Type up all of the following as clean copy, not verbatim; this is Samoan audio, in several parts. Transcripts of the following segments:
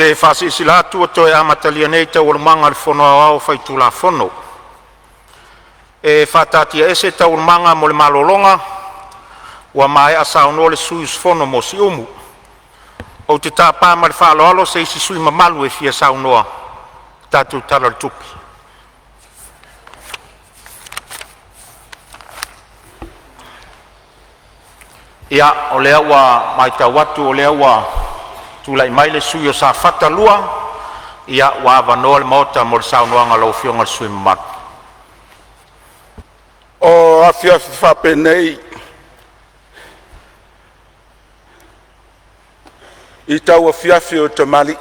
te faasilasila atu ua toe amatalia nei Taualumaga a le Fono Aoao Faitulafono. E faataatiaese Taualumaga mo le malologa ua maea saunoa le sui usufono mo Siumu. Ou te tapa ma le faaaloalo se isi sui usufono mamalu e fia saunoa i le tatou Tala o le Tupe. Ia, o lea ua matau atu o lea ua tulai mai le sui usufono mo Safata 2, ia ua avanoa le Maota mo le saunoaga a lau Afioga i le sui usufono mamalu. O afiafi faapenei i tauafiafi o tamalii,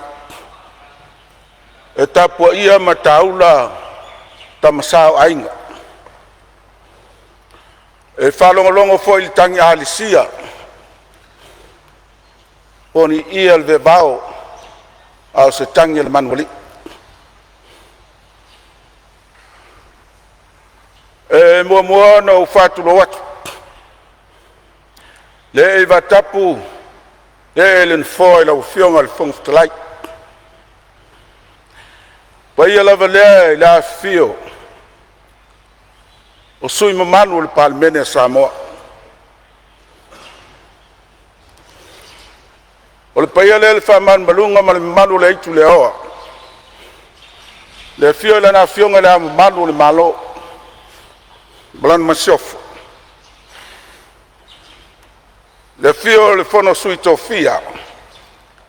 e tapuaia mataula tama sa o aiga, e faalogologo foi i le tagi a lisia po o ni ia o le vevao a o se tagi a le manualii. E muamua ona ou faatulou atu le ee i vaatapu le ee i le nofoa i lau Afioga i le Fofoga Fetalai. O le paia lava lea i le afifio o sui usufono mamalu o le Palemene o Samoa. O le paia lea i le faamalumaluga ma le mamalu o le aitu lea, le afio o Lana Afioga i Le Ao Mamalu o le Malo ma lana Masiofo, le afio o le Sui o le Fono a Sui Tofia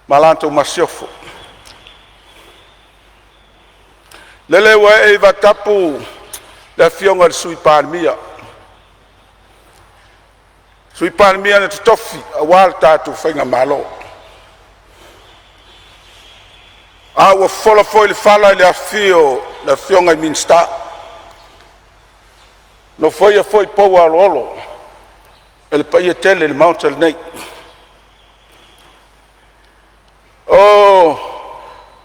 ma la matou Masiofo. Lele ua ee i vatapu le Afioga i le Sui Palemia, Sui Palemia na totofi aua le tatou faigamalo. A ua fofola foi le fala i le afifio o Afioga i Minisita, nofoia foi pou aoloolo e le paia tele i le Maota lenei. O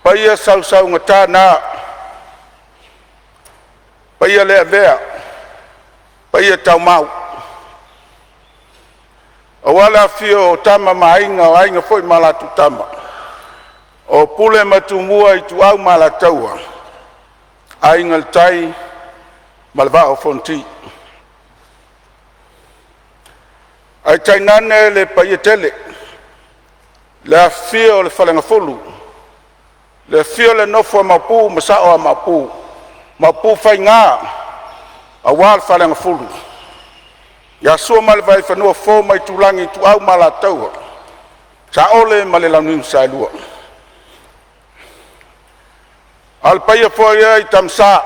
paia sausaugata na, paia le avea, paia taumau aua le afifio o Tama ma Aiga, o Aiga foi ma latou Tama, o Pule ma Tumua, Ituau ma Alataua, Aiga i le Tai ma le Vaa o Fonoti. Ae tainane le paia tele, le afifio o le Faleagafulu, le afio o le nofo a Maopu ma sao o Maopu, Maopu Faiga aua le Faleagafulu, ia Sua ma le Vaifanua, Fofo ma Aitulagi, Ituau ma Alataua, Saole ma le Launiu na Saelua. A o le paia foi lea i Tamasa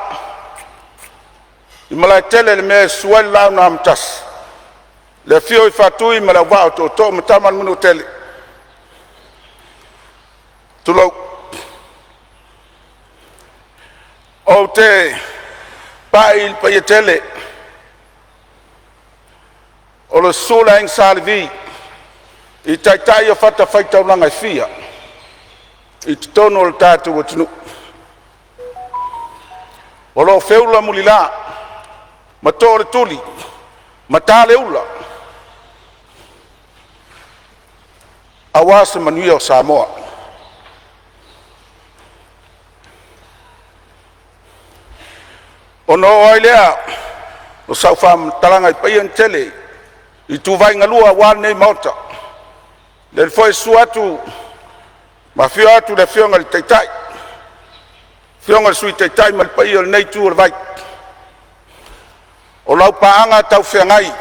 i Malaetele, le mea e susu ai le Laau na Amotasi, le afio o Faatui ma le Auvaa o Tootoo ma Tama a le Manuatele. Tulou. Ou te pai i le paia tele o le susu o le Aiga Sa Levi i taitai o fatafaitaulaga e fia i totonu o le tatou atunuu o lo o feula mulila ma too le tuli ma ta le ula aua se manuia o Samoa. Ona oo ai lea o sau faamatalaga i paia na tele i ituvai ga lua aua lenei Maota, lele foi e susu atu ma afio atu le Afioga i le Taitai, afioga i le Sui Taitai ma le paia o lenei itu o le vai. O lau paaga taufaafeagai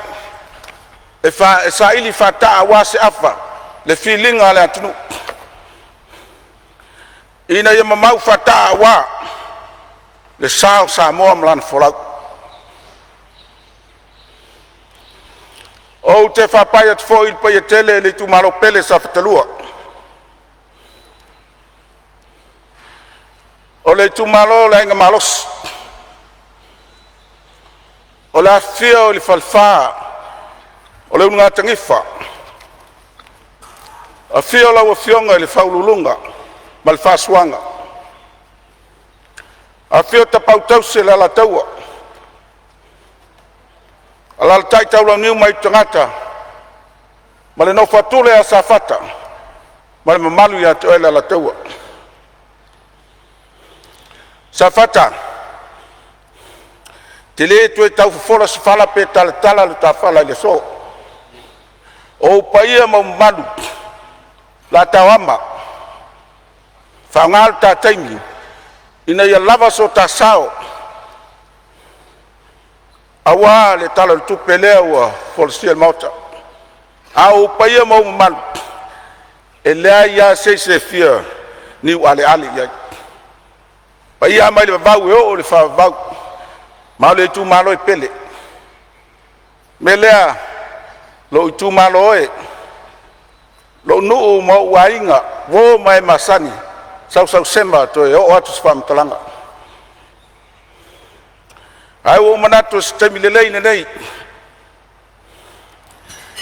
e saili faata aua se afa i le filiga a le atunuu ina ia mamau faataa aua le sa o Samoa ma lana folau. Ou te faapai atu foi i le paia tele i le itumalo pele Safata 2, o le itumalo o le Aiga Malosi, o le afifio o le Falefa o le Ulugatanifa, afio lau Afioga i le Faauluuluga ma le Faasuaga, afio Tapaau tausi a le Alataua, alaalatai Taulauniu ma Aitutagata ma le nofo a tule ia Safata ma le mamalu ia te oe le Alataua. Safata, e te le toe tau fofola se fala pe talatala le ta fala i le aso. O ou paia ma mamalu o le a taoama, faaaoga lo ta taimi ina ia lava so ta sao aua le Tala o le Tupe lea ua folasia i le Maota. A o ou paia ma ou mamalu, e leai lava se isi e fia niualeale i ai. O paia lava mai le vavau e oo i le faavavau, ma o le itumalo e pele. O le mea lea lou itumalo e, lou nuu ma ou aiga, uo ma e masani, sausausema toe oo atu se faamatalaga. Ae ua ou manatu o se taimi lelei lenei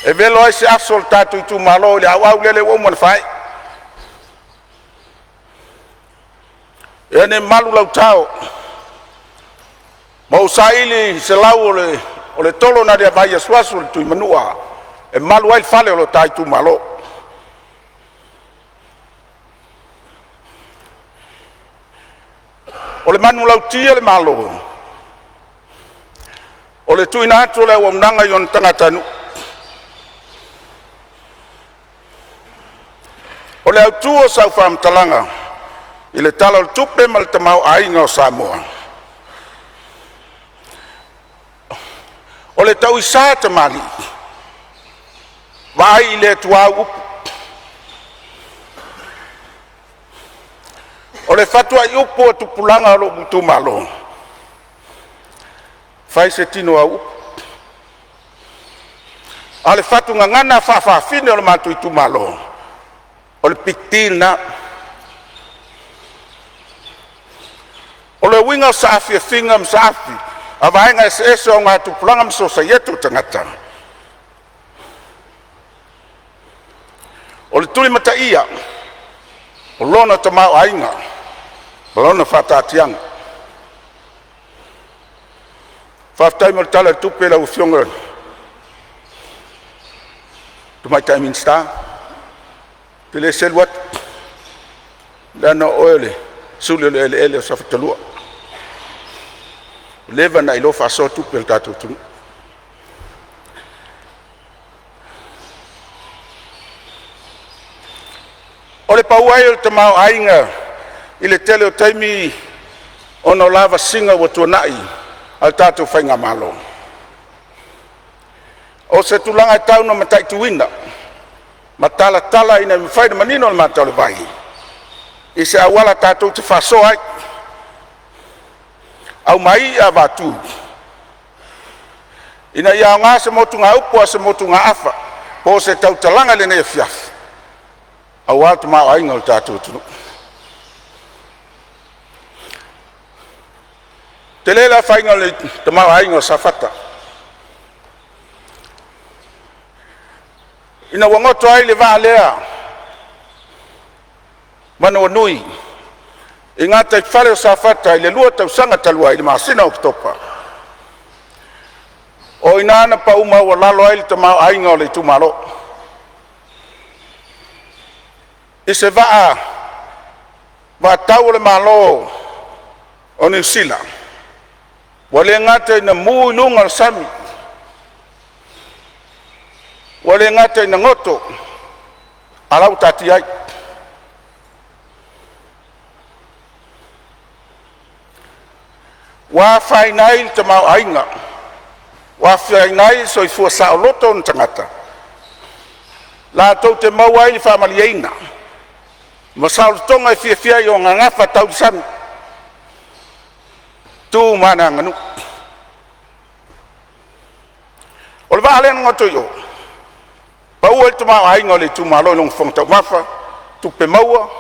e velo ai se aso o le tatou itumalo i le auau lele ua uma ona faaee. Ina ne i malu lau tao ma ou saili se lau o le tolo nai le vai asuasu o le Tuimanua e malu ai le fale o lo ta itumalo. O le manulauti a le Malo, o le tuuina atu o le auaunaga i ona tagatanuu. O le autu o sau faamatalaga i le Tala o le Tupe ma le Tamaoaiga o Samoa, o le tauisa tamalii, vaai i le Atua au upu. O le fatuai upu a tupulaga o lou itumalo, fai se tino o au upu. A o le fatu gagana faafafine o le matou itumalo, o le big deal lena. O le uiga o saafiafiga ma saafi a vaega eseese o augatupulaga ma sosaiete o tagata, o le tulimataia o lona tamaoaiga ma lona faataatiaga. Faafetai mo le Tala o le Tupe lau Afioga i le Tamaitai Minisita, ou te le selu atu leaga o oe o le suli o le eleele o Safata 2. Ua leva ona e iloa faasoa tupe a le tatou atunuu. O le pau ai o le tamaoaiga i le tele o taimi ona o lavasiga ua tuanai a le tatou faigamalo. O se tulaga e tau ina mataituina ma talatala ina ia mafai ona manino le mata o le vai i se auala tatou te faasoa ai, aumai ia avatu, ina ia aoga se motugaupu a o se motugaafa po o se tautalaga i lenei afiafi aua le tamaoaiga o le tatou atunuu. E tele le afaina o le tamaoaiga o Safata ina ua goto ai le vaa lea Manawanui i gataifale o Safata i le 2 tausaga talu ai i le masina o Oketopa. O i ina na pau maualalo ai le tamaoaiga o le itumalo. I se vaa tau a le Malo o Niu Sila ua le gata ina mu i luga o le sami, ua le gata ina goto, a la ua taatia ai. Ua afaina ai le tamaoaiga, ua afaina ai le soifua saoloto o ona tagata, latou te maua ai le faamalieina ma saolotoga e fiafia ai e gafa tau i le sami, tu ma le aganuu. O le vaa lea na goto i o, pau ai le tamaoaiga o le itumalo i lona fofoga taumafa, tupe maua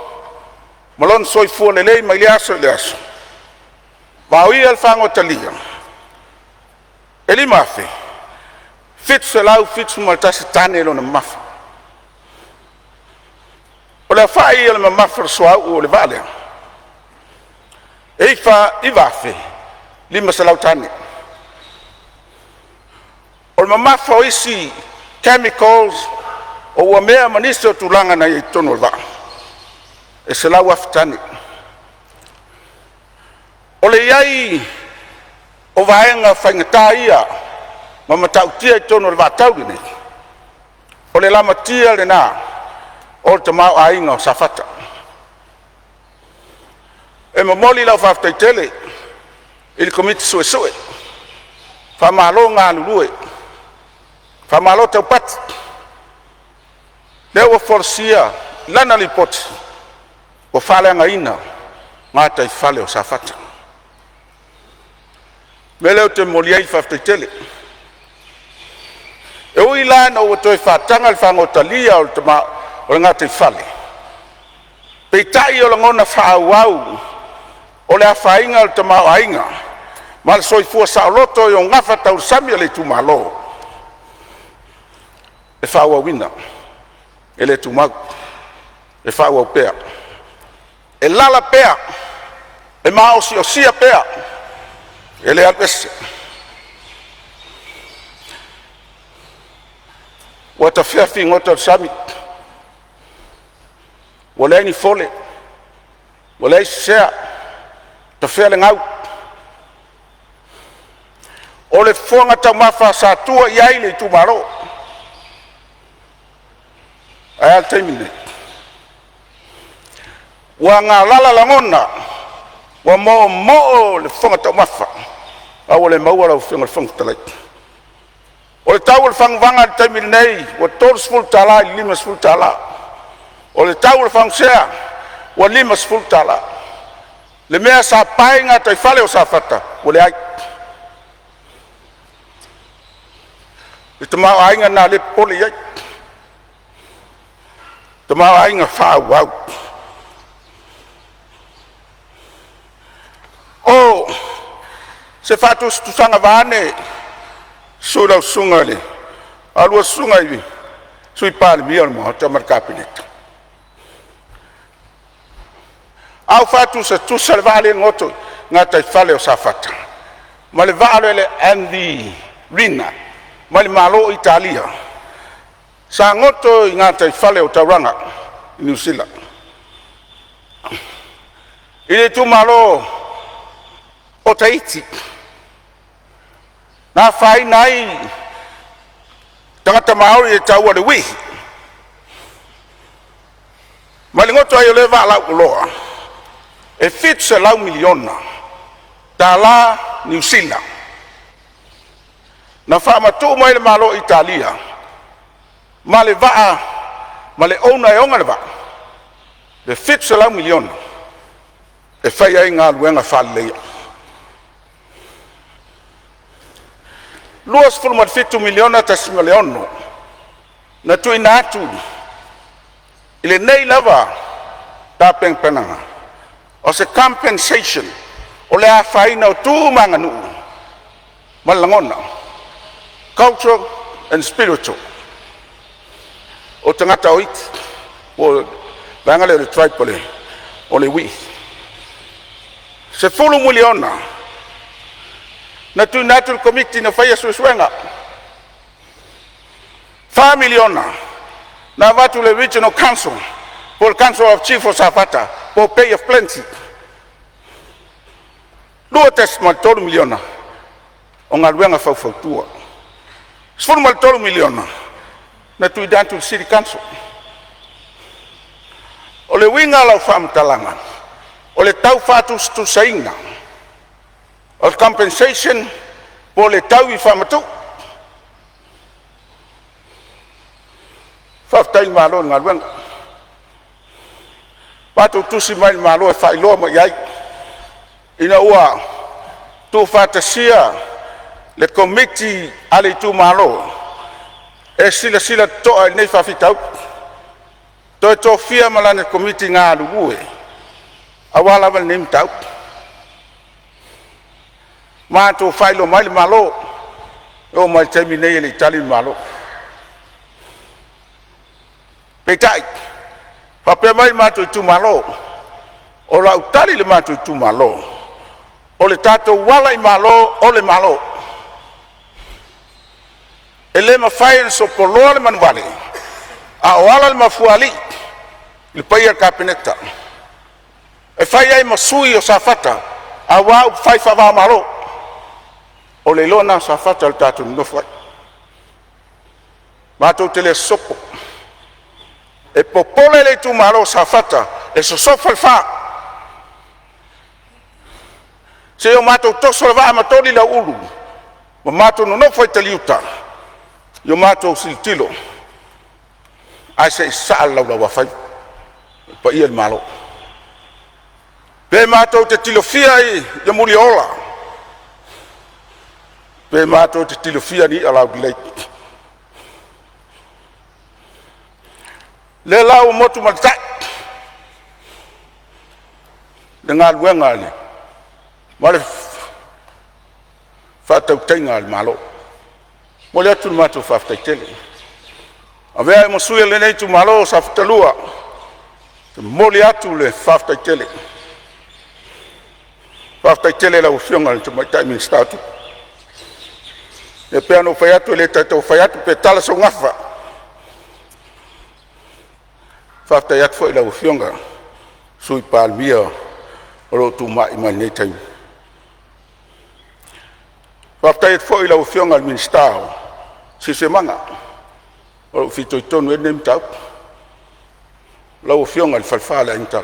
ma lona soifua lelei mai lea aso i lea aso. Vaoia le fagota lia e 5,771 tane lona mamafa. O le aofai o le mamafa o le suauu o le vaa lea, e 9,500 tane. O le mamafa o isi chemicals o uamea ma nisi o tulaga na i ai i totonu o le vaa, e 100,000 tane. O le i ai o vaega faigata ia ma matautia i totonu o le vaitau lenei, o le lamatia lena o le tamaoaiga o Safata. E momoli lau faafetai tele i le Komiti Suesue, faamalo galulue, faamalo taupati. O lea ua folasia lana lipoti ua faaleagaina gataifale o Safata. O le mea lea ou te momoli ai le faafetai tele. E ui la ina ua toe faataga le faagotalia o le gataifale, peitai o lagona faaauau o le afaina o le tamaoaiga ma le soifua saoloto i o gafataulisami o le itumalo e faaauauina, e le tumau, e faaauau pea. E lala pea, e maosiosia pea, e le alu ese. Ua tafea figota o le sami, ua leai ni fole, ua leai se sea, tafea le gau. O le fofoga taumafa sa tua i ai le itumalo. Ae a le taimi lenei? Ua galala lagona, ua moomoo le fofoga taumafa a ua le maua lau Afioga i le Fofoga Fetalai. O le tau o le faguvaga i le taimi lenei ua $30 i le $50. O le tau o le fagusea ua $50. Le mea sa pae gataifale o Safata ua leai. Le tamaoaiga lena lea e popole i ai, tamaoaiga faaauau. O se faatusatusaga vaeane, susu lau susuga i le, a oulua susuga i Sui Palemia o le Maota ma le Kapeneta, a ou faatusatusa le vaa lea e goto i gataifale o Safata ma le vaa lea o le MV Rina mai le Malo o Italia sa goto i gataifale o taulaga i Niu Sila i le itumalo o Tahiti. Na afaina ai tagata Maori e taua o le uihi. Mai le goto ai o lea vaa lauoloa e $700 miliona tala Niu Sila na faamatuu mai e le Malo o Italia ma le vaa ma le owner e ona le vaa le $700 miliona e fai ai galuega faaleleia. $27.6 miliona na tuuina atu i lenei lava tapenapenaga o se compensation o le afaina o tu ma aganuu ma lagona, cultural and spiritual o tagata o iti, po o le vaega lea o le tribe o le iwi. $10 miliona na tuuina atu i le Komiti na faia suesuega. $4 miliona na avatu i le Regional Council po o le Council of Chiefs o Safata po o Bay of Plenty. $2.3 miliona o galuega faufautua. $13 miliona na tuuina atu i le City Council. O le uiga o lau faamatalaga, o le tau faatusatusaina o le compensation po o le taui faamatuu. Faafetai i le Malo i le galuega, matou tusi mai i le Malo e faailoa mai ai ina ua tuufaatasia le Komiti a le itumalo e silasila totoa i lenei faafitauli, toe tofia ma lana Komiti galulue aua lava lenei mataupu. Matou faailoa mai le Malo, e oo mai le taimi lenei e le i tali le Malo. Peitai, faapea mai le matou itumalo, o lau tali i le matou itumalo, o le tatou ala i malo o le Malo. E le mafai ona sopoloa le manuvale a o ala le mafuaalii le paia i le Kapeneta e fai ai ma sui o Safata aua upufai faava-o-Malo. O le iloa lena o Safata i le tatou nonofo ai, matou te le sopo. E popole le itumalo o Safata e sosofa le fa, seia o matou toso le vaa ma toli le auulu ma matou nonofo ai taliuta i o matou silisili ese ae sei saa le laulauafaiva i le paia o le Malo. Pe matou te tilofia i muliola pe matou te tilofia ni i'a laulelei. O lea la ua motu ma le tai le galuega ma le faatautaiga a le Malo. E momoli atu le matou faafetai tele. Avea ai ma sui o lenei itumalo Safata 2 e momoli atu le faafetai tele. Faafetai tele i lau Afioga i le Tamaitai Minisita o Tupe. E pei lava ona ou fai atu, e le tau fai atu pe tala sau gafa. Faafetai atu foi i lau Afioga i le Sui Palemia o lo o tulai mai i lenei taimi. Faafetai atu foi i lau Afioga i le Minisita o le Siosiomaga o lo o fitoitonu i ai lenei mataupu, lau Afioga i le Falefa o le Aiga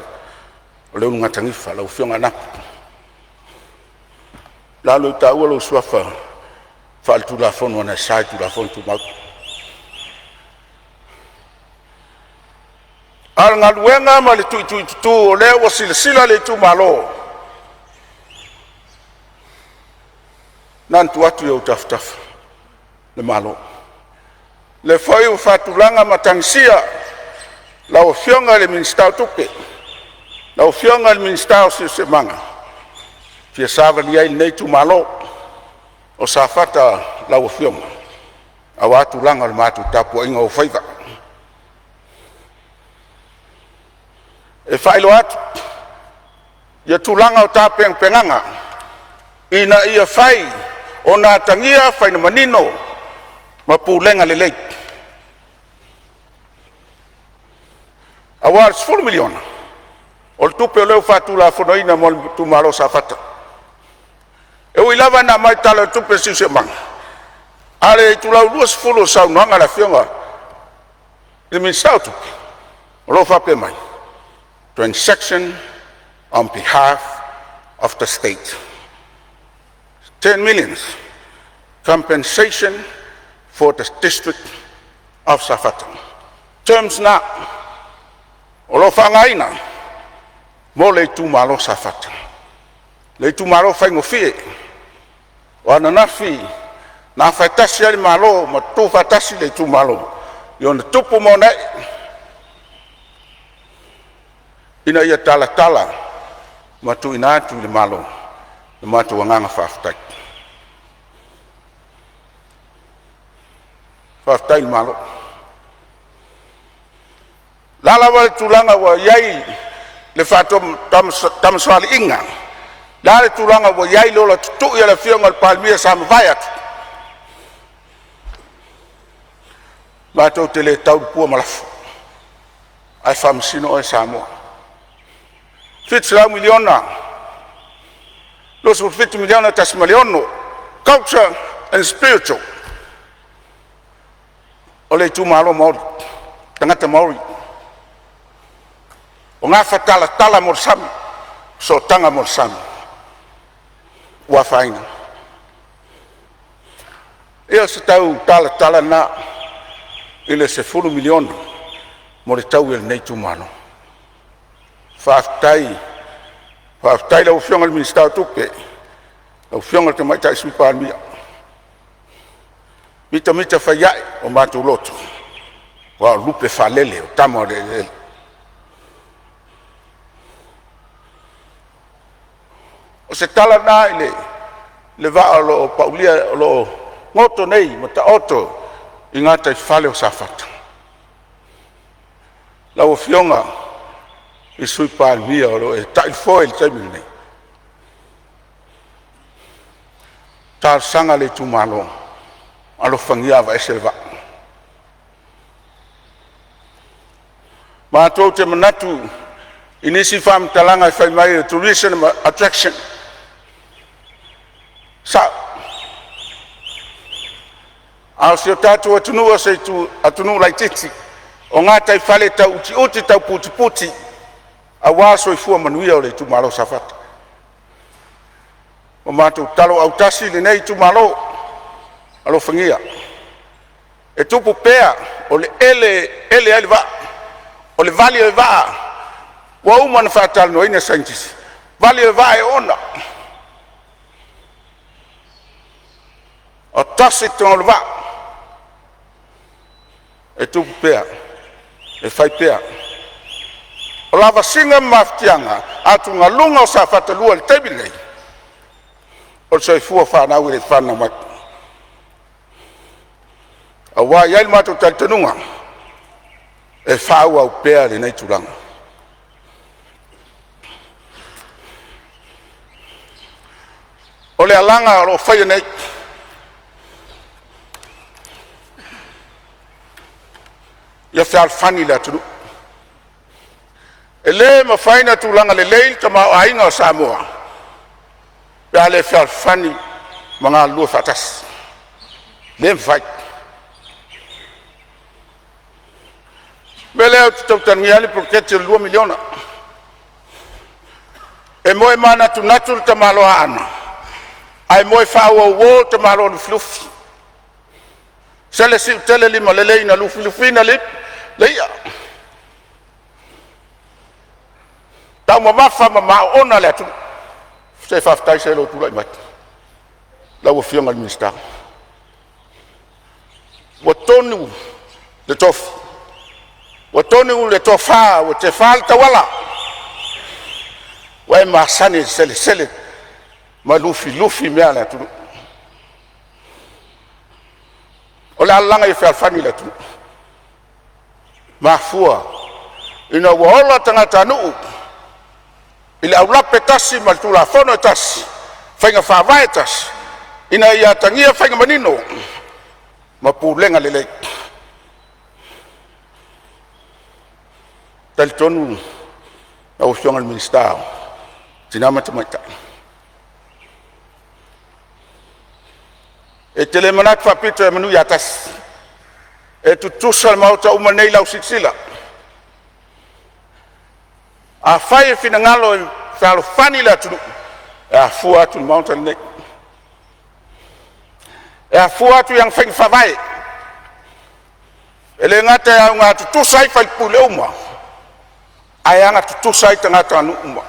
Leulugatanifa lau Afioga Anapo. O le a le taua lou suafa faale-tulafono e sa i Tulafono Tumau. A o le galuega ma le tuituitutu o lea ua silasila le itumalo, na ona tuu atu i ou tafatafa o le Malo. O lea foi ua faatulaga ma tagisia lau Afioga i le Minisita o Tupe, lau Afioga i le Minisita o Siosiomaga, e fia savali ai lenei itumalo o Safata, lau Afioga aua tulaga o le matou tapuaiga o ou faiva. E faailoa atu ia tulaga o tapenapenaga ina ia fai ona atagia, faiga manino ma pulega lelei aua o le $10 miliona o le tupe o lea ua faatulafonoina mo le itumalo o Safata. E ui lava ina aumai i le Tala o le Tupe a le Siosiomaga, a o le itulau 20 o le saunoaga a le Afioga i le Minisita o Tupe o lo o faapea mai, transaction on behalf of the State, 10 million compensation for the district of Safata. Terms na o lo o faaaogaina mo le itumalo o Safata, le itumalo faigofie. O ananafi na afa tasi ai le Malo ma tutufaatasi le itumalo i ona tupu ma ona ee ina ia talatala ma tuuina atu i le Malo le matou agaga faafetai. Faafetai i le Malo. O le a lava le tulaga ua i ai le faatamasoaliiga, le a le tulaga ua i ai le ola tutui a le Afioga i le Palemia sa mavae atu, matou te le tau le pua ma lafo ae faamasino oe Samoa. $700 miliona, $27.6 miliona culture and spiritual o le itumalo Maori, tagata Maori. O gafa talatala mo le sami, sootaga mo le sami ua afaina. Ia o se tau talatala na i le $10 miliona mo le taui a lenei itumalo. Faafetai, faafetai i lau Afioga i le Minisita o Tupe, lau Afioga i le Tamaitai Sui Palemia, mitamita fai ai o matou loto aua o lupe faalele o tama o le eleele. O se tala lena i le vaa o lo o paulia o lo o goto nei ma taoto i gataifale o Safata. Lau Afioga i le Sui Palemia o lo o e taifoe i le taimi lenei, talosaga a le itumalo, alofagia aveese le vaa. Matou te manatu i nisi faamatalaga e fai mai o tourism attraction. A o si o tatou atunuu o se atunuu laitiiti o gataifale tau utiuti tau putiputi aua le soifua manuia o le itumalo Safata. Ua matou tatalo autasi lenei itumalo, alofagia e tupu pea o le ele e ele ai le vaa, o le vali o le vaa ua uma ona faatalanoaina e saienitisi, vali o le vaa e oona, e tasi le vaa e tupu pea, e fai pea. O lavasiga ma mafatiaga, atugaluga o Safata 2 i le taimi lenei, o le soifua fanau e le i fananau mai. Aua e i ai le matou talitonuga, e faaauau pea lenei tulaga. O le alaga o lo o faia nei, ia fealofani le atunuu. E le mafai ona tulaga lelei le tamaoaiga o Samoa pe a le fealofani ma galulue faatasi. E le mafai. O le mea lea ou te tautalagia ai le poloketi o le $2 miliona. E moe manatunatu le tamaloa Aana ae moe faauouo le tamaloa Lufilufi. Sele siutele limalelei na lufilufiina le i'a, taumamafa ma oona le atunuu. Se faafetai se i lou tulai mai lau Afioga i le Minisita. Ua tonu le tofi, ua tonu le tofa ua tefa le tauala, ua e masani e selesele ma lufilufi mea a le atunuu. O le alalaga ia fealofani le atunuu, mafua ina ua ola tagatanuu i le aulape e tasi ma le Tulafono e tasi, faiga faavae e tasi, ina ia atagia faiga manino ma pulega lelei. E talitonu lau Afioga i le Minisita o Tina ma Tamaitai, e te le manatu faapito semeamanu ia tasi, e tutusa le maota uma nei i lau silasila. Afai e finagalo e fealofani le atunuu, e afua atu i le Maota lenei, e afua atu i ana faiga faavae. E le gata e auga tutusa ai sui usufono uma, ae agatutusa ai tagatanuu uma.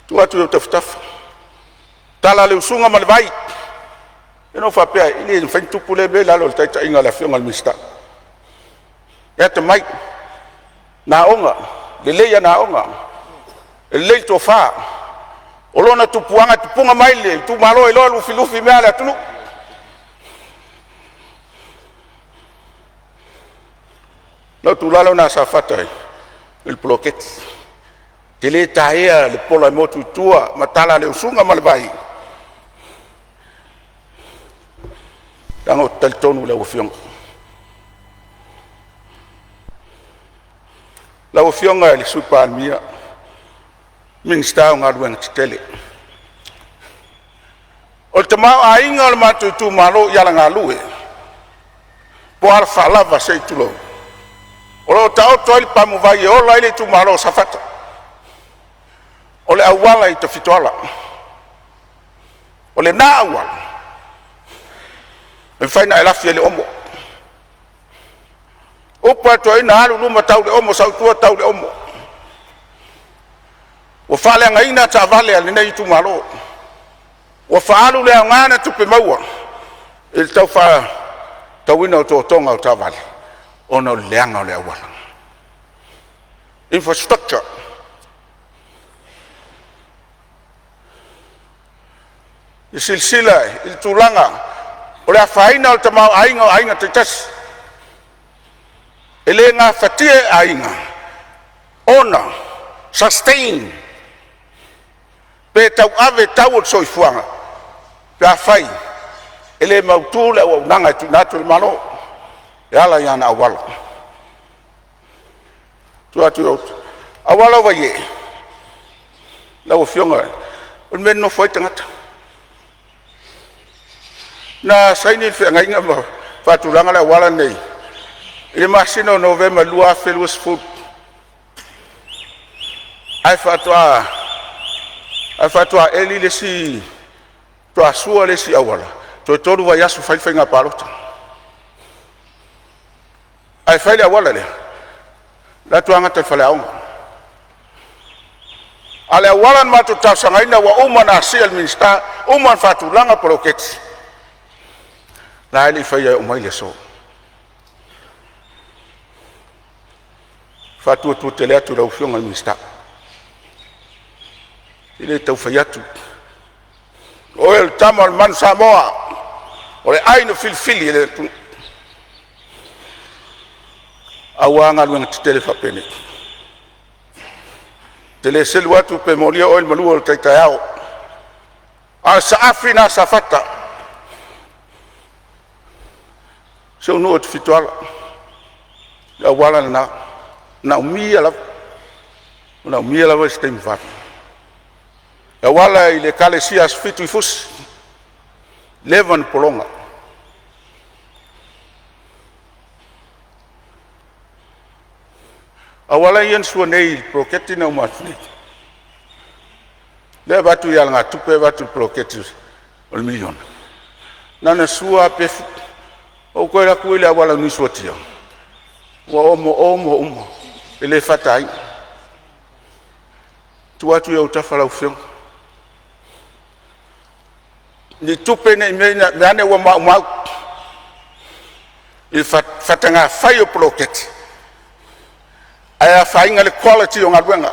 Tuu atu i ou tafatafa, tala a le usuga ma le vai. Ia na ou faapea ai, e le mafai ona tupu lea mea i lalo o le taitaiga a le Afioga i le Minisita. E atamai, na aoga, lelei ana aoga, e lelei le tofa. O lona tupuaga e tupuga mai le itumalo e iloa lufilufi mea a le atunuu. O lau tuualalo lena Safata i le poloketi. E te le taea le pola e motu i tua ma tala a le usuga ma le vai, leaga ou te talitonu i lau Afioga. Lau Afioga i le Sui Palemia, Minisita o Galuega Tetele. O le tamaoaiga o le matou itumalo i auala galue po o alafaalava se i tulou, o lo o taoto ai le pamuvai e ola ai le itumalo o Safata, o le auala i Tafitoala. O lena auala, e mafai ona e lafi ai le omo. O upu a le toeaina, alu i luma tau le omo, sau i tua tau le omo. Ua faaleagaina taavale a lenei itumalo, ua faaalu le aoga o tupe maua i le tau faatauina o totoga o taavale ona o le leaga o le auala. Infrastructure. Ia silasila i le tulaga o le afaina o le tamaoaiga o aiga taitasi. E le gafatia e aiga ona sustain pe tauave tau o le soifuaga pe afai e le mautu le auaunaga e tuuina atu e le Malo e ala i ana auala. Tuu atu i ou auala o Vaiee lau Afioga, o le mea e nonofo ai tagata. Na saini le feagaiga ma faatulaga le auala lenei i le masina o Novema 2020, ae faatoa eli le isi, faatoa sua le isi auala toe 3 vaiaso fai le faiga palota. Ae fai le auala lea, o la e toe gata i le faleaoga. A o le auala na matou talosagaina ua uma ona asia e le Minisita, uma ona faatulaga poloketi, la e le i faia e oo mai i le aso. E fatuatuatele tele atu i lau Afioga i le Minisita. E le tau fai atu, o oe o le tama o le Manusamoa, o le ai na filifili e le atunuu aua galuega tetele faapenei. Ou te le selu atu pe molia oe i le malu o le tai taeao, a o le saafi lena a Safata, si ou nuu e Tafitoala, o le auala lena, e manaomia lava, e manaomia lava se taimi vave. E auala i le Ekalesia Aso Fitu i Fusi, leva ona pologa. O auala ia na sua nei i le poloketi na uma atu nei, lea e avatu i alagatupe e avatu i le poloketi o le miliona, na ona sua lava pefu. Ou toe alu atu i le auala na suatia ua omoomo uma, e le faataina. Tuu atu i ou autafa lau Afioga, ni tupe ne i mea ane ua maumau i le faataga fai o poloketi ae afaina le quality o galuega.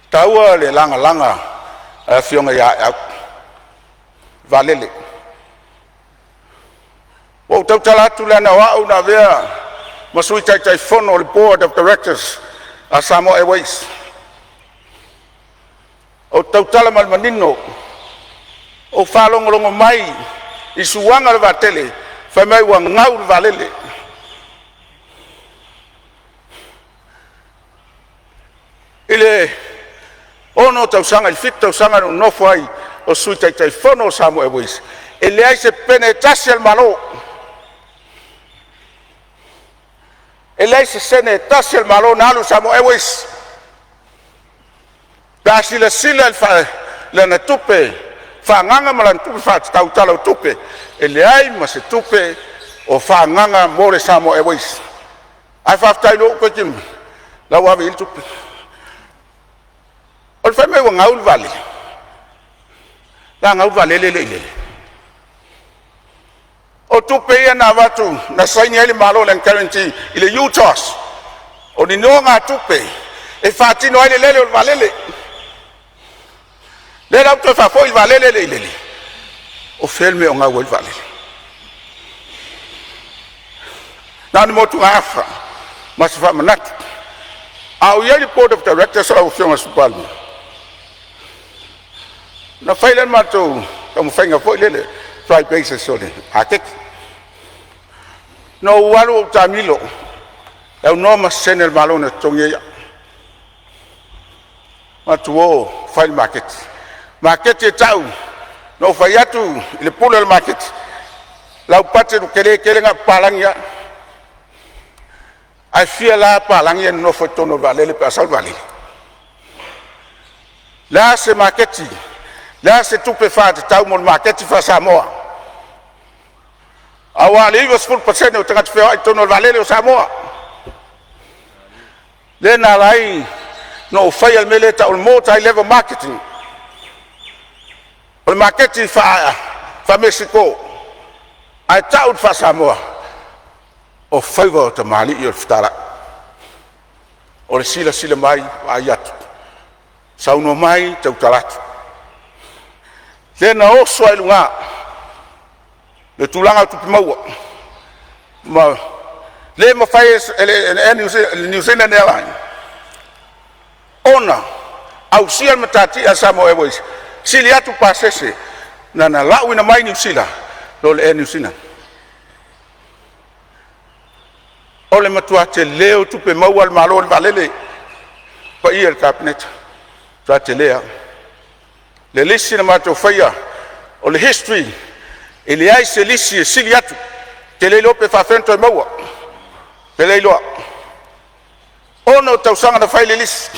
E taua le lagalaga a le afioga ia Aeau i vaalele. Ua ou tautala atu leaga o au na avea ma sui taitaifono o le Board of Directors a Samoa Airways. Ou te tautala ma le manino, na ou faalogologo mai i suaga o le vaatele fai mai ua gau le vaalele. I le 6 tausaga i le 7 tausaga na ou nofo ai o sui taitaifono o Samoa Airways, e leai se pene e tasi a le Malo, e leai se sene e tasi a le Malo na alu i le Samoa Airways. Pe a silasila i lana tupe faaagaga ma lana tupe faatatau i le Tala o le Tupe, e leai ma se tupe o faaagaga mo le Samoa Airways. Ae faafetai i lou talitonuga la ua ave i ai le tupe. O le fai mai ua gau le vaalele, o le a gau le vaalele e le i lele. O tupe ia na avatu na saini ai le Malo i lana guarantee i le UTOS, o ni nonogatupe e faatino ai le lele o le vaalele. Lea la ua toe faafoi le vaalele e le i lele. O fea le mea o gau ai le vaalele? Na o ni motugaafa ma se faamanatu. A o i ai i le Board of Directors lau Afioga i le Sui Palemia, ona fai lea o le matou taumafaiga foi lele, fly basis o le maketi. Na ou alu ou taamilo, e aunoa ma se sene a le Malo na totogia ai au. Matou o fai le maketi, maketi e tau, na ou fai atu i le pule o le maketi, lau budget ua tele tele na o papalagi lava. Ae fia la papalagi ia nonofo ai totonu o le vaalele pe a sau le vaalele? O le a se maketi? O le a se tupe faatatau mo le maketi faa-Samoa? Aua o le 90% o tagata feoai i totonu o le vaalele o Samoa. Lea na ala ai ona ou faia le mea lea e tau o le multi-level marketing, o le maketi faa-Mesiko ae tau i le faa-Samoa, o faiva o tamalii o le fetalai. O le silasila mai vaai atu, saunoa mai, tautala atu. Lea na oso ai i luga le tulaga o tupe maua ma le mafai e le Air New Zealand Airlines ona ausia le matatia a le Samoa Airways, e sili atu pasese na na lauina mai Niu Sila nai lo le Air New Zealand. O le matua tele o tupe maua a le Malo i le vaalele. Le paia i le Kapeneta, matua tele Le lisi na matou faia o le history, e leai se lisi e sili atu. Ou te le iloa pe faafefea ona toe maua, ou te le iloa. 6 tausaga na fai ai le lisi,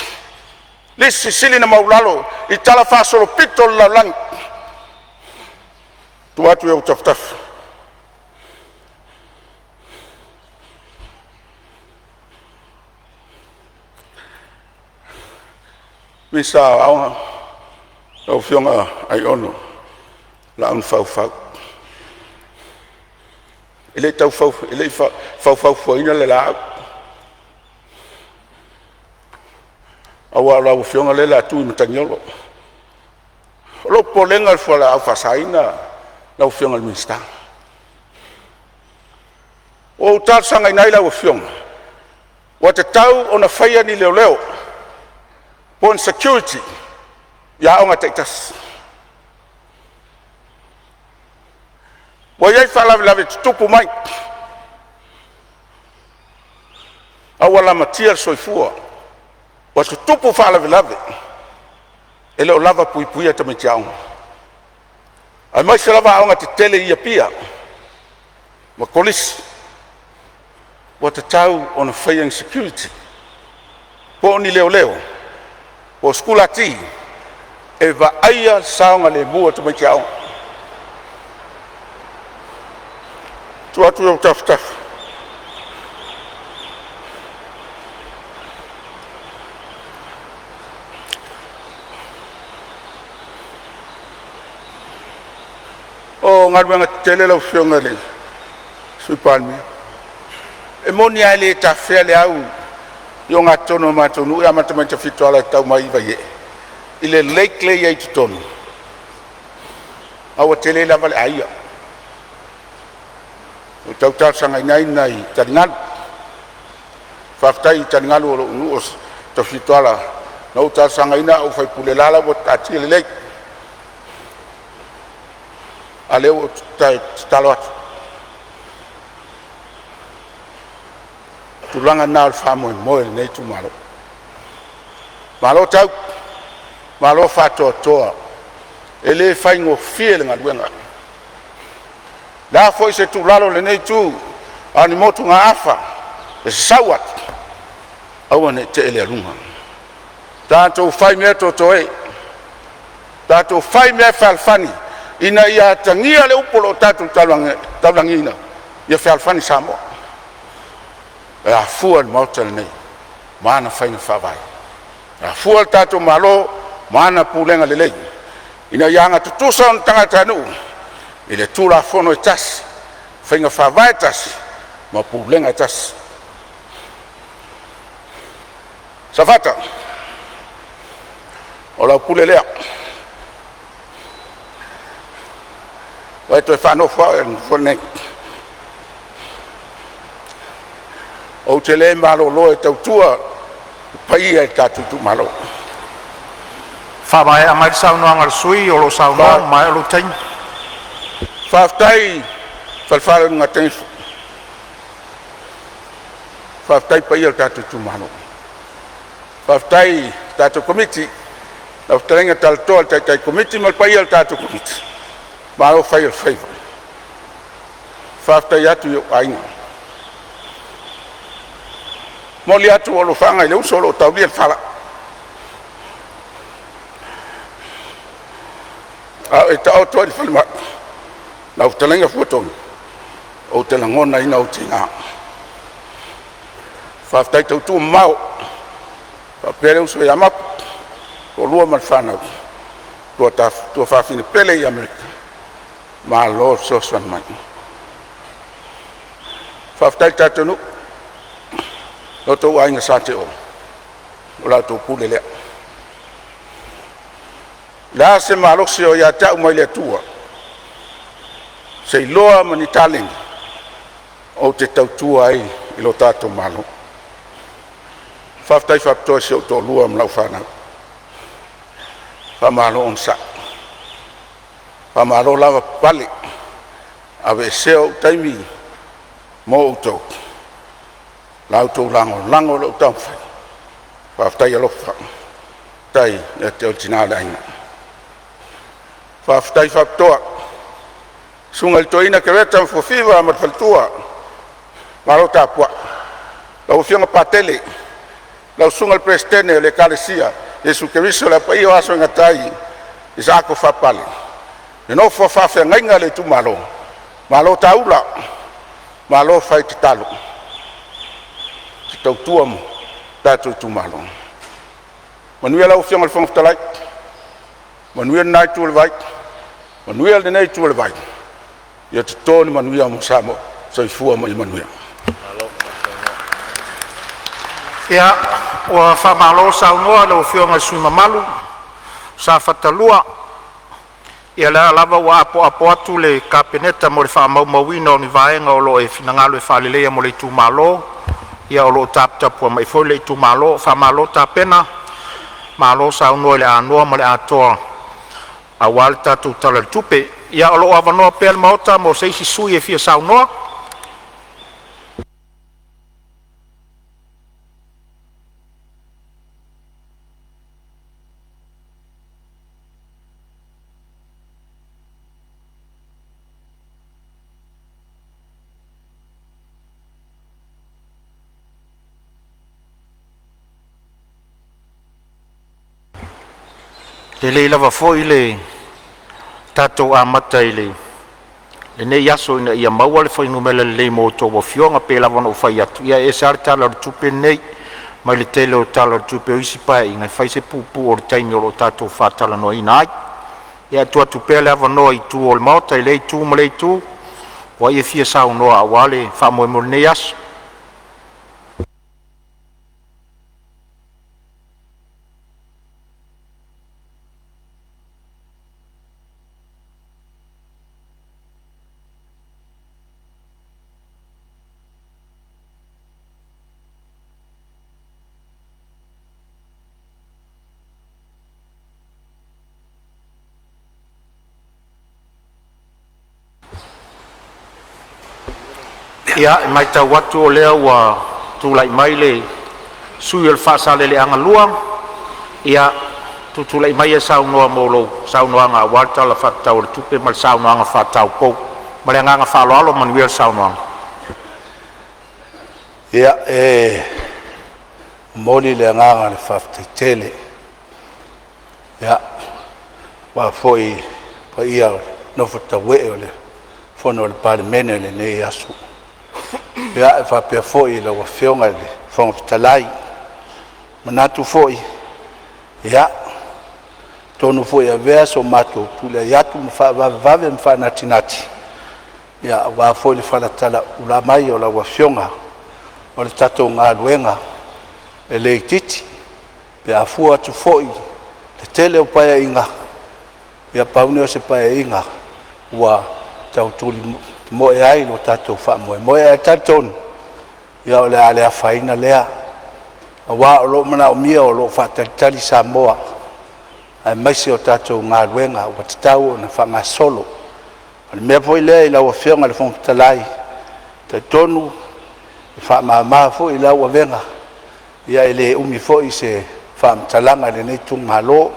lisi sili ona maualalo i talafaasolopito o le lalolagi. Tuu atu i ou tafatafa. Minisita o Aoga, lau Afioga Aiono Laauli Leuafa. E le i faufaufuaina le laau, aua o lau afioga lea o le a tu i matagi olo. O lou popolega i le fualaau faasaina lau Afioga i le Minisita. Ua ou talosagaina ai lau afioga, ua tatau ona faia ni leoleo po o ni security i aoga taitasi. Ua i ai faalavelave tutupu mai, a ua lamatia le soifua, ua tutupu faalavelave e le o lava puipuia tamaiti aoga, aemaise lava aoga tetele i Apia ma Kolisi. Ua tatau ona faia ni security po o ni leoleo po o sikulati e vaaia le saogalemu o tamaiti aoga. Tuu atu i ou tafatafa, o galuega tetele lau Afioga i le Sui Palemia. E moni lava e le tafea le au i ogatotonu o le matou nuu e amata mai i Tafitoala e tau mai i Vaiee i le lake lea e i ai i totonu, a ua tele lava le aia. Ua tau talosagaina ai nai taligalu. Faafetai i taligalu o lou nuu o Tafitoala na ou talosagaina a ou faipule, o la ua taatia lelei. A o lea ua ou tatalo atu. O le tulaga lena o le faamoemoe o lenei itumalo. Malo tau, malo faatoatoa, e le faigofie le galuega. O le a foi se tuualalo a lenei itu a o ni motugaafa e sasau atu, aua ne i tee le aluga, tatou faimea totoe, tatou faimea fealofani ina ia atagia le upu o lo o tatou taulagiina, ia fealofani Samoa. E afua i le Maota lenei ma ana faiga faavae, e afua le tatou Malo ma ana pulega lelei ina ia agatutusa ona tagatanuu i le Tulafono e tasi, faiga faavae e tasi ma pulega e tasi. Safata, o lau pule lea, ua e toe faanofo au i le nofoa lenei. Ou te le malolo e tautua le paia i lo tatou itumalo. Faamaea mai le saunoaga a le sui usufono o lo o saunoa ua maea lou taimi. Faafetai i le falefa o Ulugatanifa, faafetai i paia o le tatou itumalo, faafetai i le tatou Komiti, lau fetalaiga Talatoa le taitai komiti ma le paia o le tatou Komiti, malo fai o le faiva. Faafetai atu i ou aiga, momoli atu alofaga i le uso o lo o taulia le fala a o e taoto ai i le falemai. Lau fetalaiga Fuatonu, ou te lagonaina ou tiga. Faafetai tautua mamao faapea le uso ia Mapu toalua ma le fanau, tuafafine pele i Amerika, malo le fesoasoani mai. Faafetai i le tatou nuu, lo outou aiga Sa Teolo, o la outou pule lea. O le a se malosi o ia te au mai le Atua se iloa ma ni taleni ou te tautua ai i lo tatou Malo. Faafetai faapitoa i si ou toalua ma lau fanau, faamalo onosai, faamalo lavapapale. Aveesea ou taimi mo outou, la outou lagolago i lou taumafai, faafetai alofa, faafetai ia te oe le tina o le aiga. Faafetai faapitoa i le susuga i le toeaina Kereta ma Fuafiva ma le faletua, malo tapuai. Lau afioga Patele, lau susuga i le Peresetene o le Ekalesia Iesu Keriso o le Apaia o Aso e Gata ai i Saako Faapale, le nofo a faafeagaiga ma le itumalo, malo taula, malo fai tatalo tautua lo tatou itumalo. Manuia lau Afioga i le Fofoga Fetalai, manuia lena itu o le vai, manuia lenei itu o le vai, ia toto ni manuia mo Samoa. Soifua ma ia manuia. Ia, ua faamalo saunoa i lau Afioga i le sui usufono mamalu mo Safata 2. Ia o lea lava ua apoapo atu le Kapeneta mo le faamaumauina o ni vaega o lo o e finagalo e faaleleia mo le itumalo. Ia o lo o taputapuai mai foi le itumalo. Faamalo tapena, malo saunoa i le anoa ma le atoa aua le tatou Tala o le Tupe. Ia o lo o avanoa pea le Maota mo se isi sui usufono e fia saunoa. E lelei lava foi le tatou amata i lenei aso ina ia maua le fuainumera lelei mo a outou afioga. E pei lava ona ou fai atu, ia e ese lava le Tala o le Tupe lenei mai le tele o Tala o le Tupe o isi Paeaiga, e fai si puupuu o le taimi o lo o tatou faatalanoaina ai. Ia ae tuu atu pea le avanoa i itu o le Maota i lea itu ma lea itu, o ai e fia saunoa aua le faamoemoe o lenei aso. Ia, e matau atu o lea ua tulai mai le sui usufono mo Faasaleleaga 2. Ia, tutulai mai e saunoa mo lou saunoaga aua le Tala Faatatau o le Tupe ma le saunoaga faataupou. Ma le agaga faaaloalo, manuia le saunoaga. Ia, e momoli le agaga o le faafetai tele aua foi le paia o le nofo taua o le fono a le Palemene i lenei aso. E faapea foi i lau Afioga i le Fofoga Fetalai. E manatu foi, atonu foi e avea so matou tulai atu ma faavavevave ma faanatinati aua foi le falatalauula mai o lau Afioga, o le tatou galuega e le itiiti pe a fua atu foi i le tele o Paeaiga, ia pau lenei o se Paeaiga ua tau tulimoe ai lo tatou faamoemoe. Ae talitonu o le a le afaina lea, aua o lo o manaomia, o lo o faatalitali Samoa aemaise o tatou galuega ua tatau ona faagasolo. O le mea foi lea i lau Afioga i le Fofoga Fetalai, e talitonu e faamama foi lau avega, e le umi foi se faamatalaga a lenei itumalo,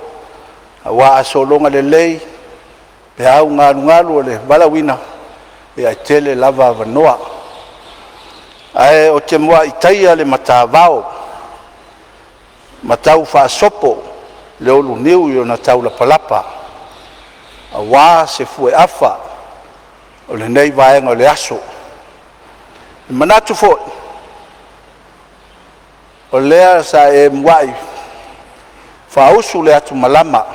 aua a sologa lelei peau galugalu o le valaauina, ia e tele lava avanoa. Ae ou te muai taia le matavao ma tau faasopo le uluniu i ona taulapalapa aua se fueafa o lenei vaega o le aso. E manatu foi o lea sa e muai faausu le atumalama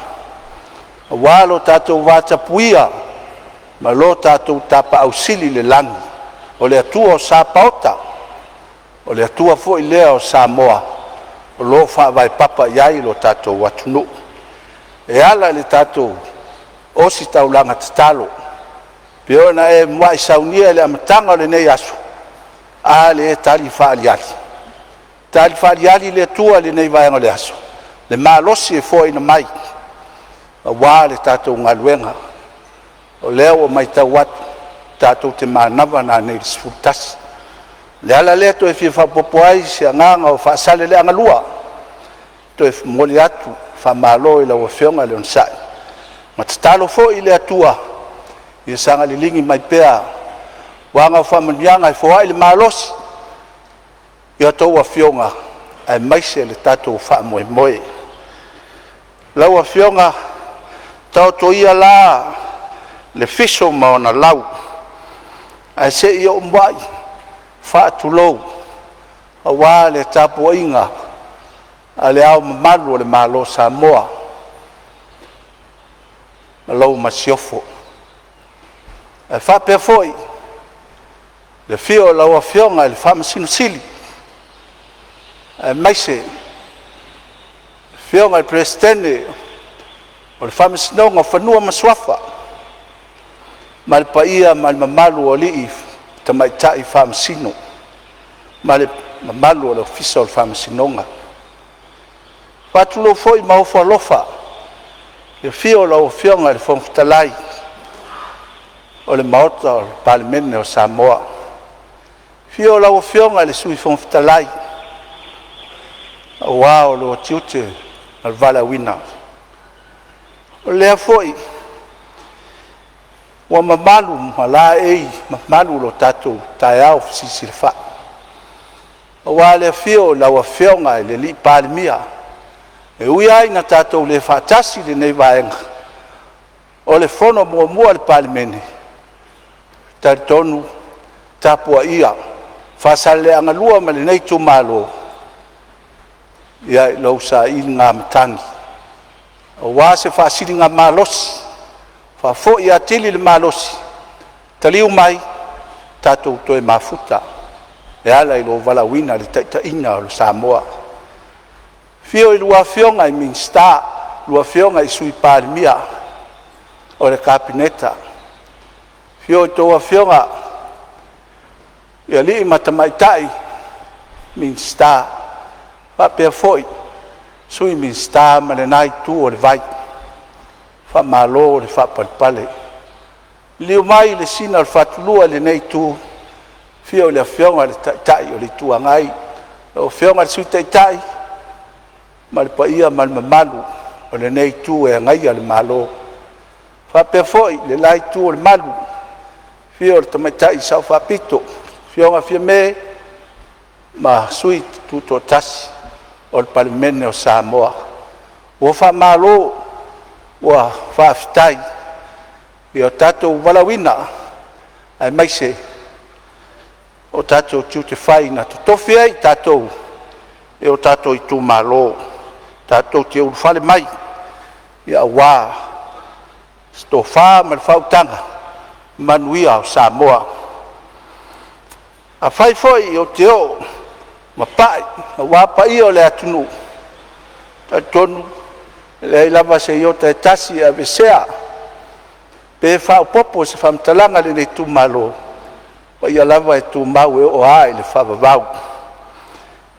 aua lo tatou vatapuia ma lo tatou Tapaau Sili i le lagi, o le Atua o Sapaota, o le Atua foi lea o Samoa o lo o faavae papa i ai lo tatou atunuu e ala i le tatou ositaulaga tatalo e pei ona e muai saunia i le amataga o lenei aso. A lea e tali faaaliali, tali faaaliali le Atua i lenei vaega o le aso, le malosi e foaina mai aua le tatou galuega. O lea ua matau atu tatou te manava nanei i le 11. O le ala lea e toe fia faaopoopo ai se agaga o Faasaleleaga 2, e toe momoli atu le faamalo i lau Afioga le onosai Ma tatalo foi i le Atua ia saga liligi mai pea faamanuiaga e foai le malosi ia outou afioga aemaise le tatou faamoemoe. Lau Afioga, taoto ia la le fiso ma ona lau, ae se i ou muai faatulou aua le tapuaiga a Le Ao Mamalu o le Malo o Samoa ma lau Masiofo, ae faapea foi le afio o lau Afioga i le Faamasino Sili, aemaise le Afioga i le Peresetene o le Faamasinoga o Fanua ma Suafa ma le paia ma le mamalu o alii ma tamaitai Faamasino ma le mamalu o le Ofisa o Faamasinoga. E faatulou foi ma ofo alofa i le afio o lau Afioga i le Fofoga Fetalai o le Maota o le Palemene o Samoa, afio lau Afioga i le Sui Fofoga Fetalai aua lou tiute ma le valaauina. O lea foi ua mamalu ma laei mamalu lo tatou taeao fesilisili foi, aua le afio o lau Afioga i le Palemia. E ui lava ina tatou le faatasi i lenei vaega o le fono muamua a le Palemene, e talitonu le tapuaia a Faasaleleaga 2 ma lenei itumalo i lou sailiga matagi aua se faasiligamalosi e faafoi atili le malosi, taliu mai tatou toe mafuta e ala i lou valaauina i le taitaiga o Samoa. Afio a lua Afioga i Minisita, lua Afioga i Sui Palemia o le Kapeneta, afio a outou afioga i alii ma tamaitai Minisita, faapea foi Sui Minisita ma lena itu o le vai. Faamalo le faapalepale. Liliu mai i le sina o le Fatulua i lenei itu, afio le Afioga i le Taitai o le Itu Agai, lau Afioga i le Sui Taitai ma le paia ma le mamalu o lenei Itu e agaia le Malo. E faapea foi le la itu o le malu, afio le Tamaitai Sao Faapito, afioga Fiame ma Sui Tutoatasi o le Palemene o Samoa. Ua faamalo, ua faafetai i lo tatou valaauina aemaise o tatou tiute fai na totofi ai i tatou e o tatou itumalo tatou te ulufale mai aua se tofa ma le faautaga manuia o Samoa. Afai foi ou te oo ma pai aua paia o le atunuu, e talitonu e leai lava se iota e tasi e aveesea pe faaopoopo i se faamatalaga a lenei itumalo, o paia lava e tumau e oo lava i le faavavau.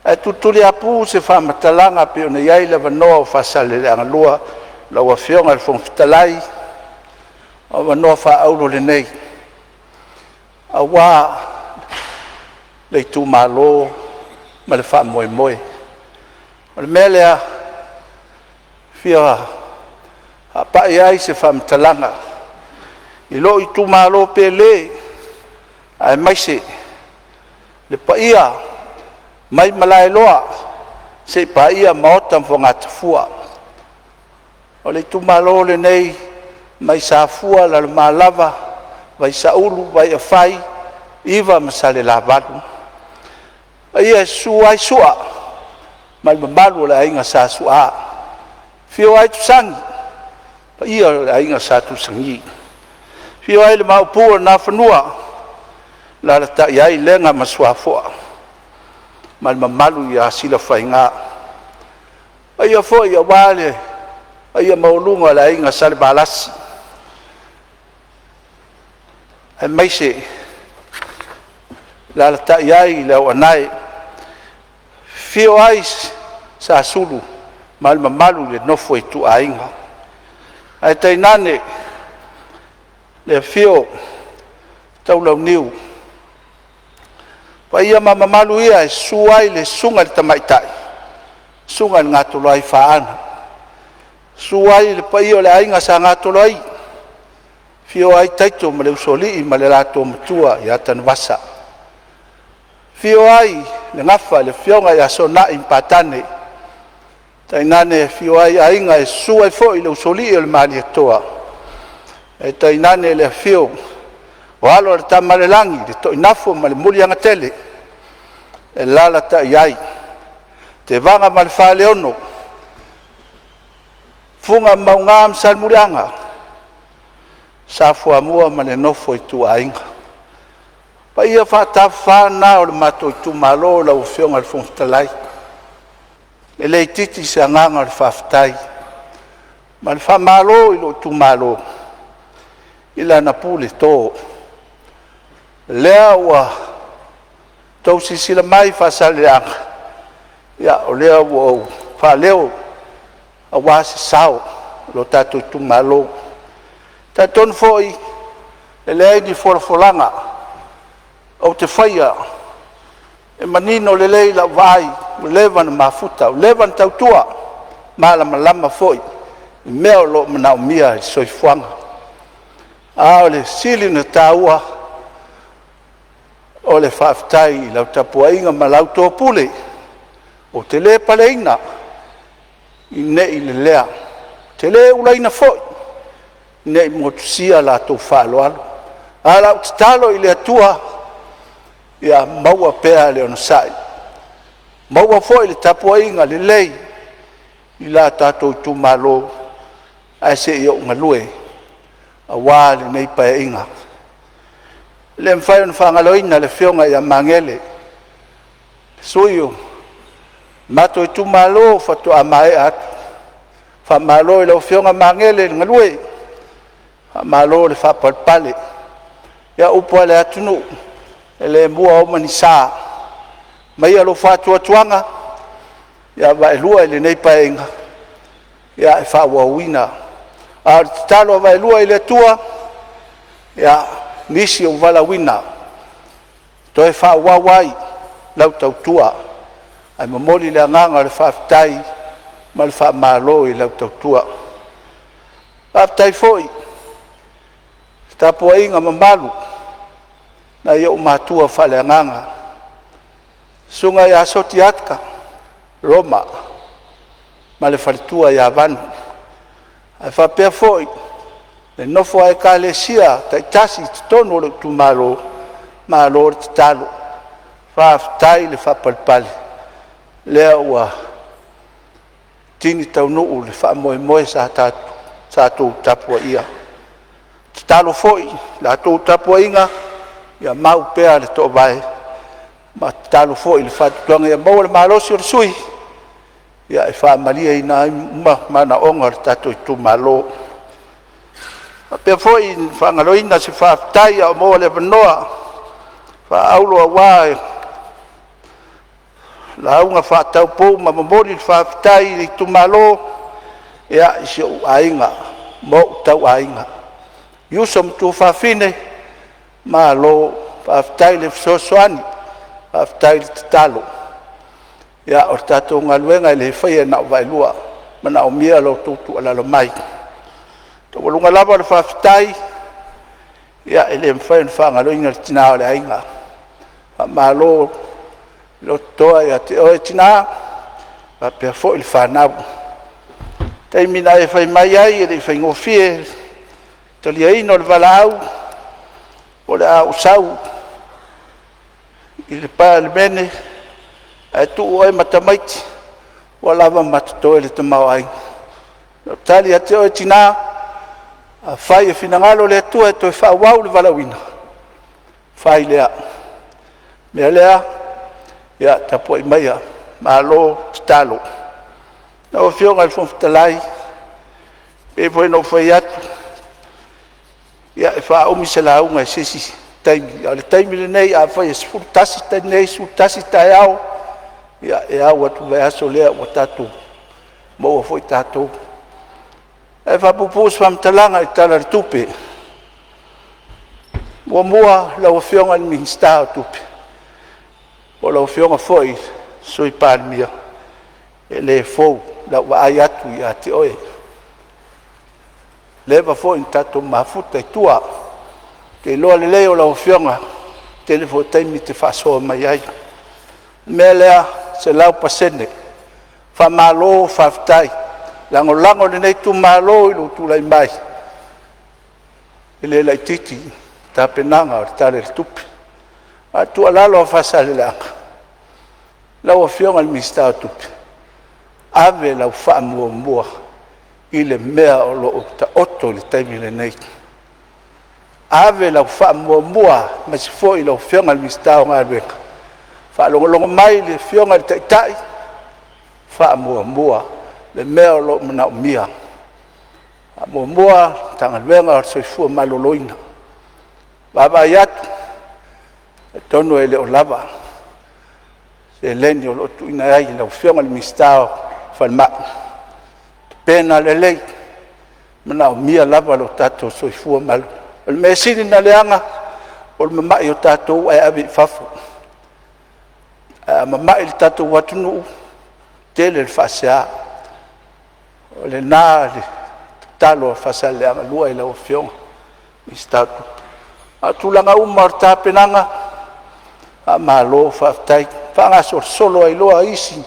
Ae tulituliaupu se faamatalaga e pei ona i ai le avanoa o Faasaleleaga 2 lau Afioga i le Fofoga Fetalai, o avanoa faaauro lenei aua le itumalo ma le faamoemoe. O le mea lea e fia faapai ai se faamatalaga i lou itumalo pele aemaise le paia mai Malaeloa seia paia Maota ma Fogatafua. O le itumalo lenei mai Safua, Lalomalava, Vaisaulu, Vaiafai, Iva ma Salelavalu, paia e susu ai Sua ma le mamalu o le aiga Sa Su'a, afio ai Tusani ma paia o le aiga Sa Tusani, afio ai le Maopu o le Nafanua, alaalatai ai Lega ma Suafoa ma le mamalu ia Silafaiga. O paia foi aua le paia maualuga o le aiga Salevalasi, aemaise le alaalatai ai le Auanae, afio ai Sasulu ma le mamalu i le nofo a ituaiga, ae tainane le afio o Taulauniu. O paia ma mamalu ia e susu ai le susuga i le tamaitai, susuga i le Gatoloaifaana. Susu ai le paia o le Aiga Sa Gatoloaiia, afio ai Taito ma le Usoalii ma le latou Matua ia Tanuvasa, afio ai le Gafa i le afioga ia Sonai ma Patane, tainane afio ai aiga e susu ai foi le usoalii o le Malietoa, ae tainane le afio o alo o le Tamaalelagi, le Toinafo ma le Muliagatele, e alaalatai ai Tevaga ma le Faleono, Fuga ma Mauga ma Salemuliaga, Sa Fuamua ma le nofo a ituaiga. O paia faatafafa na o le matou itumalo, lau Afioga i le Fofoga Fetalai, e le itiiti se agaga o le faafetai ma le faamalo i lou itumalo i lana puleto, lea ua outou silasila mai i Faasaleleaga, ia o lea ua ou faaleo aua se sao o lo tatou itumalo. E talitonu foi e leai ni folafolaga ou te faia e manino lelei lau vaai, ua leva ona mafuta, ua leva ona tautua, malamalama foi i mea o lo o manaomia i le soifuaga. A o le sili ona taua, o le faafetai i lau tapuaiga ma la outou pule ou te le paleina ne i lelea, ou te le ulaina foi ne i motusia la outou faaaloalo. A o lau tatalo i le Atua, ia maua pea le onosai, maua foi le tapuaiga lelei i la tatou itumalo ae se i ou galue aua lenei Paeaiga. E le mafai ona faagaloina le afioga ia Magele, le sui o le matou itumalo faatoa maea atu. Faamalo i lau Afioga Magele le galue, faamalo le faapalepale. Ia o upu lava a le atunuu, e le mua oma ni sa. Aumaia lou faatuatuaga ia vaelua i lenei Paeaiga e faaauauina. A o le tatalo a Vaelua i le Atua, ia nisi ou valaauina toe faaauau ai lau tautua, ae momoli le agaga o le faafetai ma le faamalo i lau tautua. Faafetai foi i le tapuaiga mamalu a nai ou matua faaleagaga, susuga ia Sotiata Roma ma le faletua ia Vanu, ae faapea foi le nofo a ekalesia taitasi i totonu o lou itumalo, malo le tatalo, faafetai le faapalepale, o lea ua tini taunuu le faamoemoe sa outou tapuaia. Tatalo foi i la outou tapuaiga ia mau pea le toovae, ma tatalo foi i le faatuatuaga ia maua le malosi o le sui usufono e faamalieina ai uma manaoga o le tatou itumalo. E faapea foi ona faagaloina se faafetai a o maua le avanoa faaauro aua lauga faataupou ma momoli le faafetai i le itumalo, ia, i si ou aiga ma ou tauaiga, i uso ma tuafafine, malo faafetai le fesoasoani, faafetai le tatalo. Ia, o le tatou galuega e le faia na o vaelua, e manaomia lo outou tuualalo mai. E taualuga lava le faafetai, ia e le mafai ona faagaloina le tina o le aiga. Faamalo le lototoa ia te oe tina faapea foi le fanau. I le taimi na e fai mai ai e le i faigofie le taliaina o le valaau o le a ou sau i le Palemene ae tuu oe ma tamaiti ua lava ma totoe le tamaoaiga. Lau tali ia te oe tina, afai e finagalo le Atua e toe faaauau le valaauina, fai lea. O le mea lea, ia tapuai maia, malo tatalo. Lau Afioga i le Fofoga Fetalai, e pei foi ona ou fai atu, ia e faaumi se lauga i se isi taimi, a o le taimi lenei, afai e 11:00 nei, 11:00 taeao, ia e au atu i le vaiaso lea ua tatou maua foi tatou. Ae faapuupuu se faamatalaga i le Tala o le Tupe. Muamua lau Afioga i le Minisita o Tupe, po o lau Afioga foi i le Sui Palemia, e le fou lau vaai atu ia te oe. Leva foi ona tatou mafuta i tua. Ou te iloa lelei e lau Afioga, tele foi taimi e te faasoa mai ai. O le mea lea, 100% faamalo faafetai lagolago i lenei itumalo i lou tulai mai, e le laitiiti le tapenaga o le Tala o le Tupe. A o le tuualalo a Faasaleleaga, lau Afioga i le Minisita o Tupe, ave lau faamuamua i le mea o lo o taoto i le taimi lenei. Ave lau faamuamua aemaise foi lau Afioga i le Minisita o Galuega, faalogologo mai le Afioga i le Taitai, faamuamua le mea o lo o manaomia. Faamuamua le Matagaluega o le Soifua Maloloina. Vaavaai atu atonu e le o lava seleni o lo o tuuina ai i lau Afioga i le Minisita o le Falemai, tapena lelei, e manaomia lava lo tatou soifua maloloina. O le mea sili ona leaga o le mamai o tatou ae ave i fafo. Ae a mamai lo tatou atunuu, e tele le faasea. O lena le tatalo a Faasaleleaga 2 i lau Afioga i le Minisita o Tupe. A o tulaga uma o le tapenaga, faamalo faafetai, faagasolosolo ai loa isi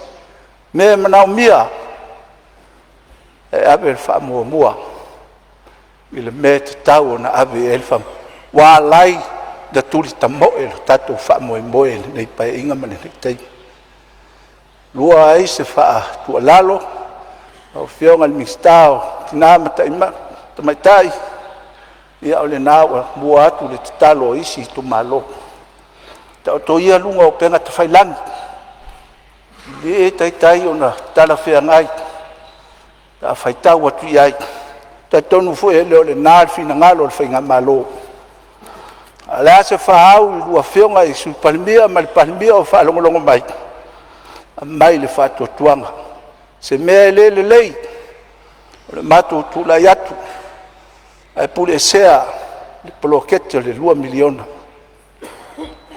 mea e manaomia, e ave le faamuamua i le mea e tatau ona ave i ai le faamuamua, ua ala ai ona tulitamoe lo tatou faamoemoe i lenei Paeaiga ma lenei taimi. Lua ai se tuualalo, lau Afioga i le Minisita o Tina ma Tamaitai, ia o lena ua mua atu le tatalo a isi itumalo. Taoto ia luga o upega tafailagi, e le taitai ona talafeagai pe a faitau atu i ai. E talitonu foi e le o lena le finagalo o le faigamalo. A o le a se faaau i a oulua Afioga i le Sui Palemia ma le Palemia o faalogologo mai, aumai le faatuatuaga, se mea e le lelei, o le matou tulai atu ae puleesea le poloketi o le $2 miliona.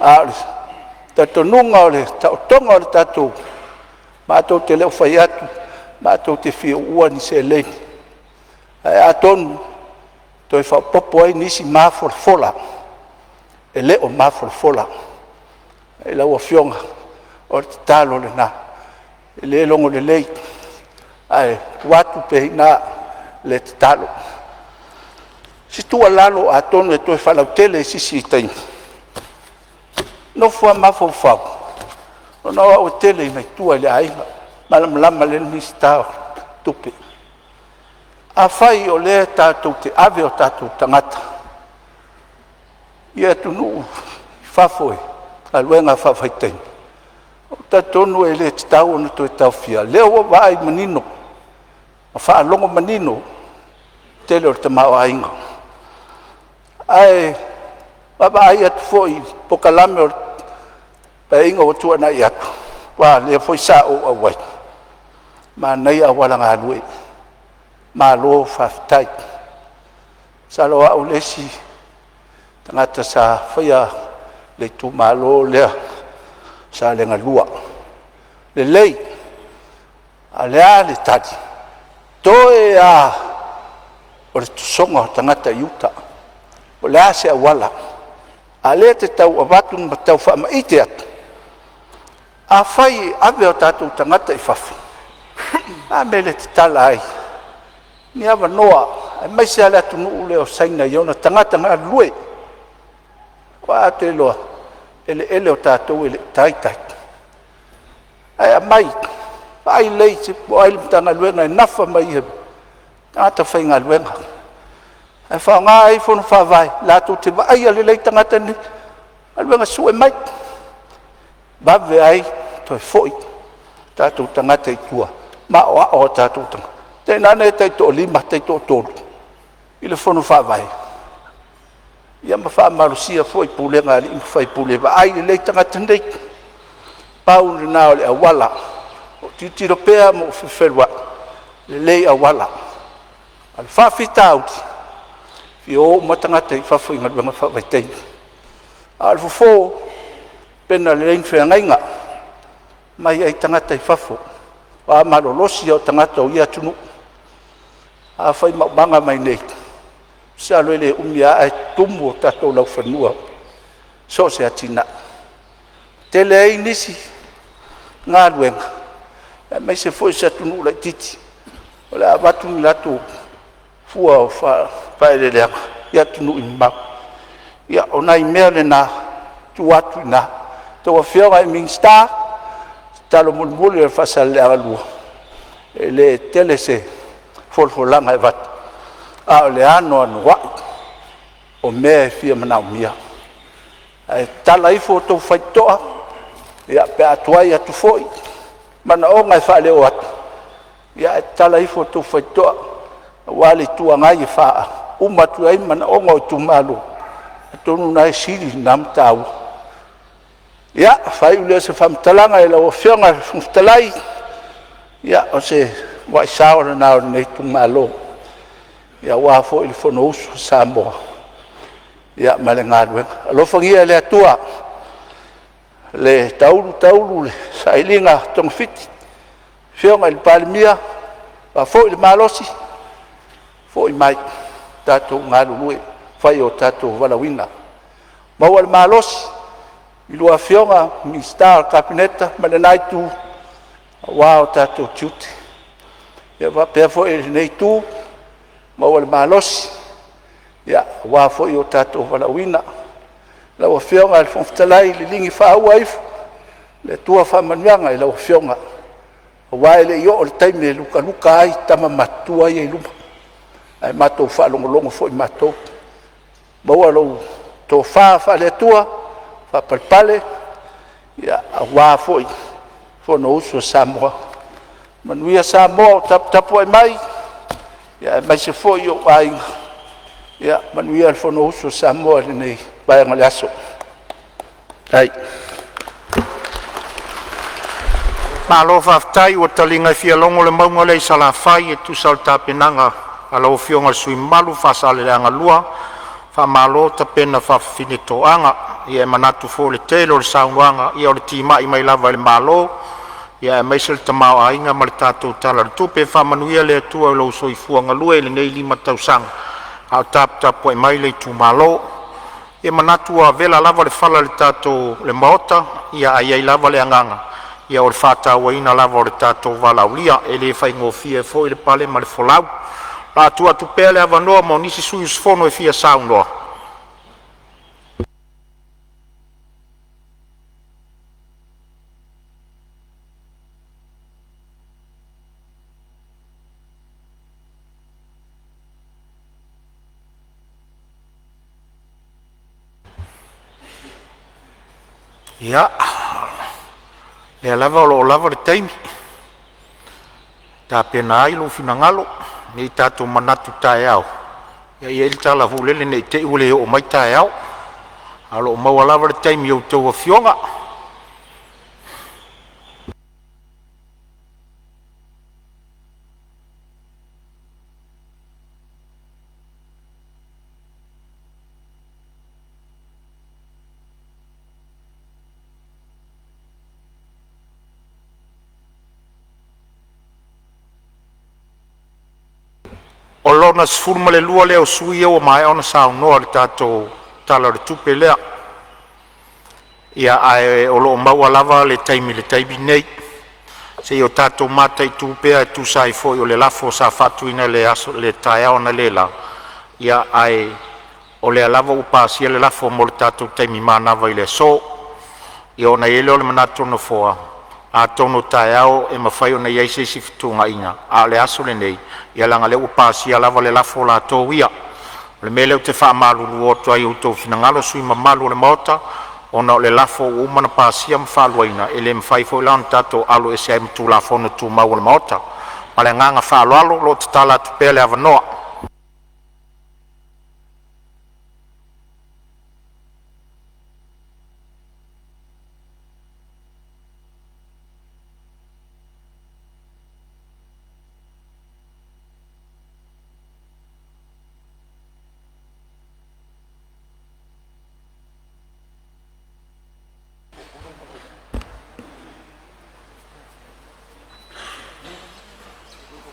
A o le talitonuga o le taotoga o le tatou, matou te le o fai atu matou te fia uua ni seleni, ae atonu e toe faaopoopo ai nisi mafolafola e le o mafolafola. Lau Afioga, o le tatalo lena, e le logo lelei, ae tuu atu pea i ina le tatalo. O se tuualalo atonu e toe faalautele i se isi taimi, nofo lava ma mafaufau ona o au e tele ina i tua i le aiga, e malamalama lelei le Minisita o Tupe. Afai o lea tatou te ave o tatou tagata i atunuu i fafo i galuega faavaitaimi, ou te talitonu e le tatau ona toe taofia. O lea ua vaai manino ma faalogo manino i le tele o le tamaoaiga. Ae vaavaai atu foi i polokalame o le Paeaiga ua tuanai atu, aua o lea foi sa ou auai, manaia auala galue, malo faafetai. Masalo o au le isi tagata sa faia le itumalo lea o Salega 2. Lelei, a o le a le tali? Toe lava o le tosoga o tagata i uta. Po o le a se auala, a o lea e te tau avatu ma tau faamaite atu. Afai e ave o tatou tagata i fafo, o le a le mea e le tatala ai ni avanoa, aemaise lava le atunuu lea o Saina i ona tagata galulue, aua ou te iloa o eleele o tatou e le i taitai, ae aumai, vaai lelei po o ai le Matagaluega e nafa ma ia tagata faigaluega, ae faaaoga ai fono faavae latou te vaaia lelei tagata nei, galuega sue mai, vave ai toe foi tatou tagata i tua ma aoao o tatou tagata, tainane taitoalima taitoatolu i le fono faavae, ia ma faamalosia foi pulega a alii ma faipule e vaai lelei tagata nei. Pau lena o le auala o lo o tilotilo pea ma ou fefeluai, lelei auala. A o le faafitauli, e fia o uma tagata i fafo i galuega faavaitaimi. A o le fofo, tapena lelei ni feagaiga, omai ai tagata i fafo, aua malolosi o tagata o ia atunuu. Afai maumaga mai i inei, Masalo e le umi a ae tumu tatou laufanua i so o se atinae, tele ai nisi galuega aemaise foi o se atunuu laitiiti o le a avatu ni latou fua o faaeleeleaga i atunuu e mamao. Ia o nai mea na e tuu atu i ina i a outou Afioga i Minisita. O le tatalo mulimuli a Faasaleleaga 2, e le tele se folafolaga e avatu, a o le anoanoai o mea e fia manaomia. Ae tatala ifo outou faitotoa pe a tuai atu foi manaoga e faaleo atu, ae tatala ifo outou faitotoa aua le Itu Agai e faauma atu ai manaoga o itumalo, atonu o lena e sili lena mataupu. Ia, faaiu lea o se faamatalaga i lau Afioga i le Fofoga Fetalai, ia o se uluai sao lena o lenei itumalo aua foi le Fonousu a Samoa ma le galuega. Alofagia e le Atua le taulu taulu le sailiga togafiti a le Afioga i le Palemia, faafoi le malosi, foi mai tatou galulue e fai o tatou valaauina. Maua le malosi i lua Afioga i Minisita o le Kapeneta ma lena itu aua o tatou tiute. Ia faapea foi i lenei itu, maua le malosi aua foi lo tatou valaauina. Lau Afioga i le Fofoga Fetalai, liligi faaua ifo e le Atua faamanuiaga i lau Afioga, aua e le i oo le taimi e lukaluka ai tama matutua ia i luma, ae matou faalogologo foi matou. Maua lau tofa faale-Atua faapalepale aua foi le Fonousu a Samoa. Manuia Samoa o taputapuai mai, aemaise foi ou aiga. Ia manuia le Fonousu a Samoa i lenei vaega o le aso. Faafetai. Malo faafetai, ua taliga e fialogo le mauga lea i Salafai e tusa o le tapenaga a lau Afioga i le sui usufono mamalu Faasaleleaga 2. Faamalo tapena faafafine toaga. Ia e manatu foi o le tele o le saunoaga ia o le timai mai lava i le Malo aemaise le tamaoaiga ma le tatou Tala o le Tupe. Faamanuia le Atua i lou soifua galue i lenei 5 tausaga a o taputapuai mai le itumalo. Ia, e manatu ua vela lava le fala i le tatou Maota, ae i ai lava le agaga o le faatauaina lava o le tatou valaaulia, e le faigofie foi le pale ma le folau. O le a tuu atu pea le avanoa mo nisi sui usufono e fia saunoa. Ia, o lea lava o lo o lava le taimi e tapena ai lou finagalo ne i tatou manatu taeao, ia e i ai le tala foi lele, ne i te i ua le oo mai taeao, ae o lo o maua lava le taimi i a outou afioga. O lona 12 lea o sui usufono ia ua maea ona saunoa i le tatou Tala o le Tupe lea. Ia, ae o lo o maua lava le taimi i le taimi nei, se i o tatou mataitu pea e tusa ai foi o le lafo sa faatuina i le taeao analeila, ae o lea lava ua pasia le lafo mo le tatou taimi manava i le aso. Ia ona i ai lea o le manatu o le Nofoa, atonu o taeao e mafai ona i ai se isi fetuunaiga, a o le aso lenei, ia leaga o lea ua pasia lava le lafo latou ia. O le mea lea ou te faamalulu atu ai i o outou finagalo sui usufono mamalu o le Maota, ona o le lafo ua uma ona pasia ma faaluaina, e le mafai foi la ona tatou aloese ai ma Tulafono Tumau a le Maota. Ma le agaga faaaloalo, o lo o tatala atu pea le avanoa.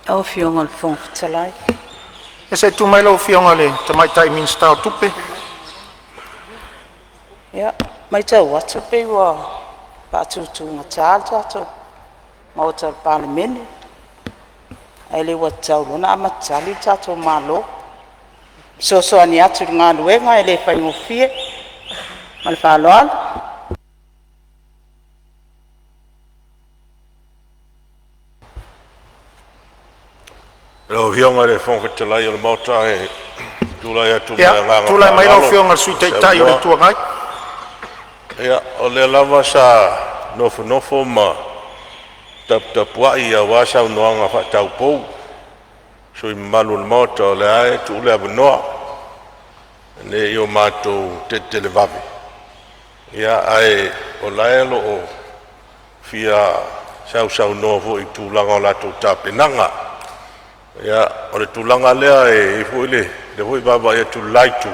Lau Afioga i le Fofoga Fetalai. Tulai mai lau Afioga i le Tamaitai Minisita o Tupe. Ia, matau atu pei ua faatutugata le tatou Maota o le Palemene, ae le ua tatau loa ona amata tali le tatou Malo. E fesoasoani atu i le galuega e le faigofie. Ma le faaaloalo. Lau Afioga i le Fofoga Fetalai o le Maota, e tulai atu ma le agaga Tulai mai lau faaaloalo Afioga i le e Sui fia Taitai o le saunoa. Itu Agai. Ia, o lea lava sa nofonofo ma taputapuai aua saunoaga faataupou a sui usufono mamalu o le Maota, o lea lava e tuu le avanoa ina ne i o matou televave, ae o la e o lo o fia sausaunoa foi i tulaga o latou tapenaga. Ia, o le tulaga lea e i ai foi le lea foi vaavaai atu i le la itu,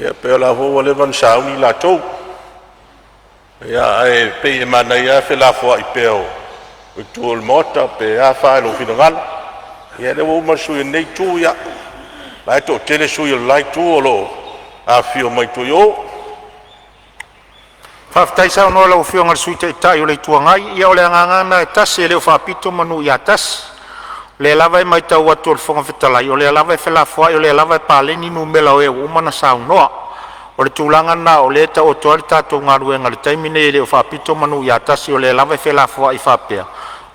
ia pei o la foi ua leva ona sauni latou. Ia, ae pei e manaia lava le felafoai pea o itu o le Maota pe a fa i lou finagalo. Ia lea ua uma le sui usufono o lenei itu, ia, o la e toatele sui usufono o le la itu o lo o afifio mai tua i o. Faafetai saunoa i lau Afioga i le Sui Taitai o le Itu Agai. Ia o le agaga lava lena e tasi, e le o faapito manu ia tasi. O lea lava e matau atu e le Fofoga Fetalai, o lea lava e felafoai o lea lava e paleni numera o e ua uma ona saunoa. O le tulaga lena o lea e taoto ai le tatou galuega i le taimi lenei, e le o faapito manu ia tasi, o lea lava e felafoai faapea.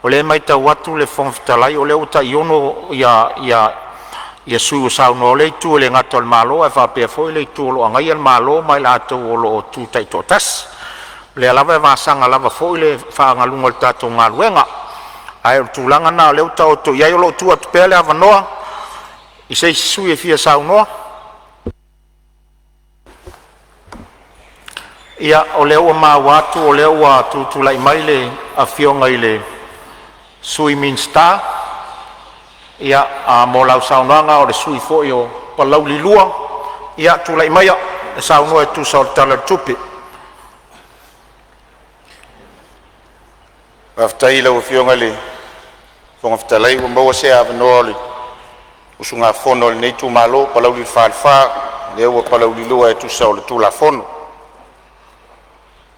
O lea e matau atu le Fofoga Fetalai o lea ua tai 6 sui usufono ua saunoa o lea itu, e le gata o le Malo ae faapea foi le itu o lo o agaia le Malo ma i latou o lo o tu taitoatasi. O lea lava e vasaga lava foi le faagaluga o le tatou galuega. Ae o le tulaga lena o lea ua taoto i ai, o lo o tuu atu pea le avanoa i se isi sui usufono e fia saunoa. Ia, o lea ua maua atu o lea ua tutulai mai le Afioga i le Sui Minisita mo lau saunoaga, o le sui usufono foi o Palauli 2. Ia, tulai maia e saunoa e tusa o le Tala o le Tupe. Faafetai i lau Afioga i le Fofoga Fetalai ua maua se avanoa o le usugafono a lenei itumalo o Palauli le Falefa, lea ua Palauli 2 e tusa o le Tulafono.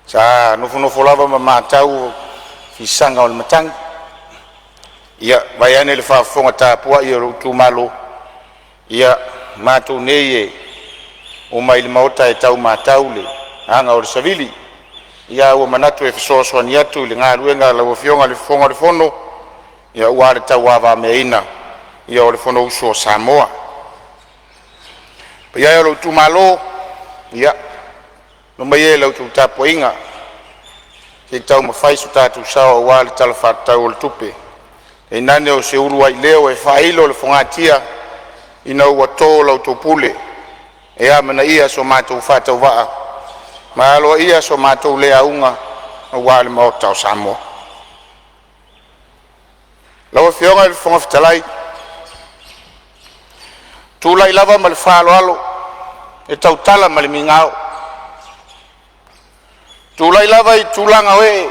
Sa nofonofo lava ma matau fisaga o le matagi, ia vaeane le faafofoga tapuai a lou itumalo, ia matou nei e omai i le maota e tau matau le aga o le savili. Ia ae ua manatu e fesoasoani atu i le galuega a lau Afioga i le Fofoga o le Fono aua le tauavagameaina o le Fonousu a Samoa. Le paia e o lou itumalo, ia loma ia i la outou tapuaiga se i taumafai so tatou sao aua le Tala Faatatau o le Tupe, tainane o se uluai leo e faailo i le fogatia ina ua to la outou pule e amanaia so matou faatauvaa ma aloaia so matou le auga aua le Maota o Samoa. Lau Afioga i le Fofoga Fetalai, e tulai lava ma le faaaloalo e tautala ma le migao, e tulai lava i tulaga o ee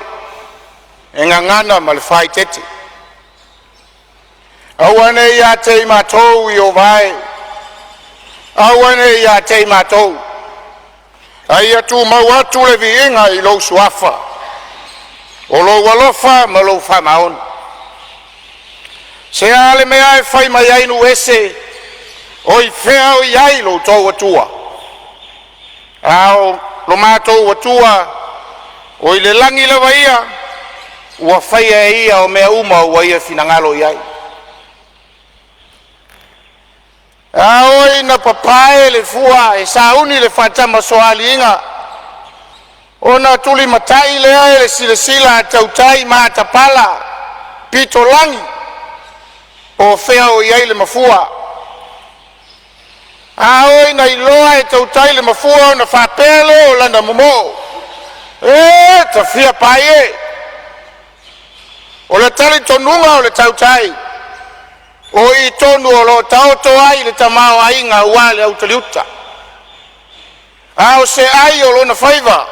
e gagana ma le faaeteete, aua ne i ia te i matou i o vae, aua ne i ia te i matou, a ia tumau atu le viiga i lou Suafa, o lou alofa ma lou faamaoni. Se a le mea e fai mai ai nuu ese, o i fea o i ai lo outou Atua? A o lo matou Atua ua i le lagi lava Ia, ua faia e Ia o mea uma ua ia finagalo i ai. A oi ina papae le fua e sauni le faatamasoaliiga, ona tulimatai lea e le silasila a tautai matapala pitolagi po o fea o i ai le mafua. A oo ina iloa e tautai le mafua ona faapea lea o lana momoo, ‘E, ta fia pai e.’ O le talitonuga o le tautai, o i tonu o lo o taoto ai le tamaoaiga aua le autaliuta, a o se ai o lona faiva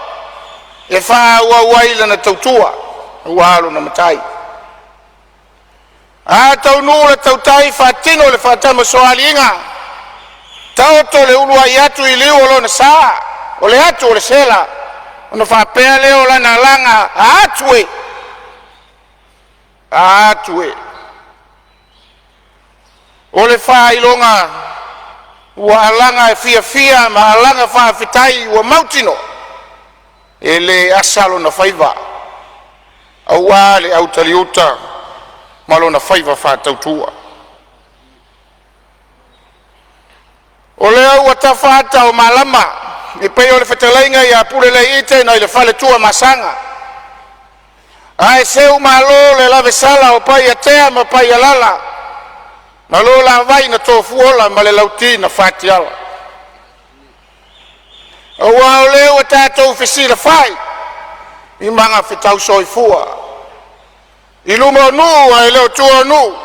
e faaauau ai lana tautua aua lona matai. A taunuu le tautai faatino le faatamasoaliiga, taoto le uluai atu i liu o lona sa, o le atu o le sela, ona faapea lea o lana alaga, “A atu e, a atu e.” O le faailoga ua alaga fiafia ma alaga faafetai ua mautinoa e le asa lona faiva aua le autaliuta ma lona faiva faatautua. O lea ua tafa ata o malama e pei o le fetalaiga ia Puleleiite nai le faletua ma Asaga, ae seu malo le lavesala o Paiatea ma Paialala ma lo la vai na tofuola ma le lauti na fatiala. Aua o lea ua tatou fesilafai i magafetau soifua i luma o nuu ae le o tua o nuu.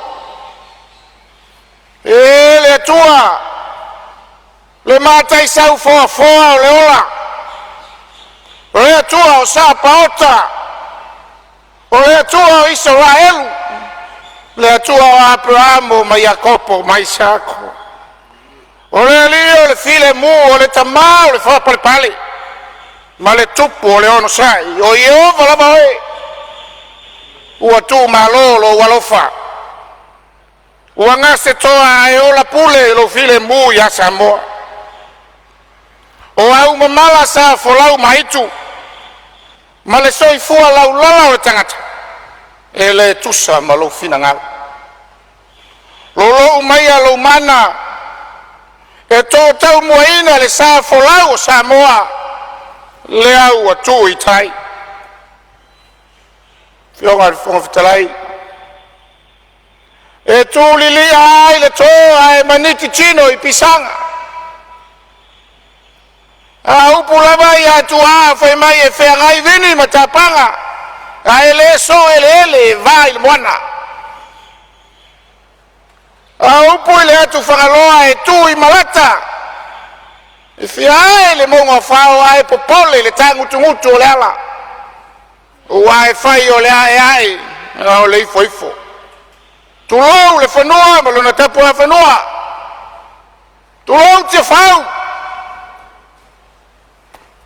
E le Atua le mataisau foafoa o le ola, o le Atua o Sapaota, o le Atua o Isaraelu, le Atua o Aperamo ma Iakopo ma Isako, o le Alii o le filemu, o le Tama o le faapalepale ma le Tupu o le onosai, o Ieova lava Oe, ua tuumalo lou alofa, ua gasetoa ae ola pule lou filemu ia Samoa. O au mamala sa folau ma aitu, ma le soifua laulala o le tagata, e le tusa ma lou finagalo. Lolou maia lou mana e toataumuaina le sa folau o Samoa, lea ua tuu i tai. Lau Afioga i le Fofoga Fetalai, e tu lilia ai le to ae maniti tino i pisaga. A o upu lava ia a tuaa fai mai e feagai vini ma tapaga, ae le soo eleele e va i le moana. A o upu i le atu Fagaloa e tu i malata e fia ae le mauga o fao ae popole i le tagutugutu o le ala, aua e fai o le aeae a o le ifoifo. Tulou le fanua ma lona tapuafanua, tulou Tiafau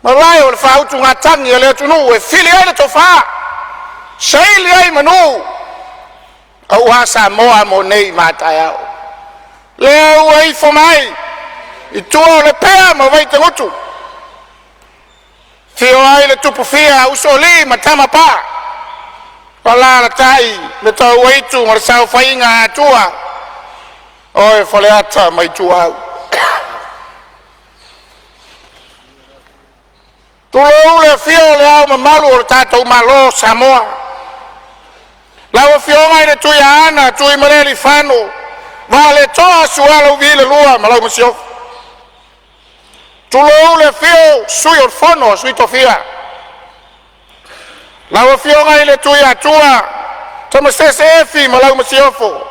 malae o le faautugatagi a le atunuu e fili ai le tofa, saili ai manu aua Samoa mo nei ma a taeao. Lea ua ifo mai i tua o Lepea ma Vaitagutu, afio ai le Tupufia Usoalii ma Tamapaa, alaalatai le Tauvaitu ma le saofaiga a Atua, oe Faleata ma Ituau. Tulou le afio o Le Ao Mamalu o le tatou Malo o Samoa, lau Afioga i le Tuiaana Tuimalealiifano Vaaletoa Sualauvi II ma lau Masiofo. Tulou le afio o le Sui o le Fono a Sui Tofia, lau Afioga i le Tuiatua Tamasese Efi ma lau Masiofo.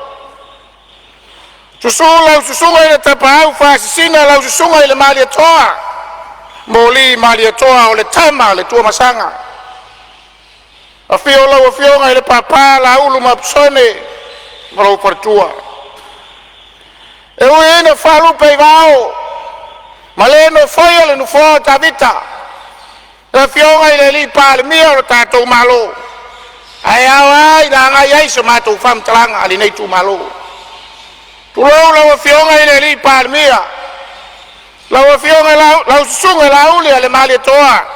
Susu lau susuga i le Tapaau Faasisina lau susuga i le Malietoa, Moli Malietoa o le tama a le Tuamasaga. Afio lau Afioga i le Papa Laulu ma Apisone ma lou faletua. E ui ina faalupe i vao ma le nofoia le nofoa o Tavita, le afioga i le Palemia o le tatou Malo, ae ao lava ina agai i ai sa matou faamatalaga a lenei itumalo. Tulou lau Afioga i le Palemia, lau Afioga lau Susuga Laaulialemalietoa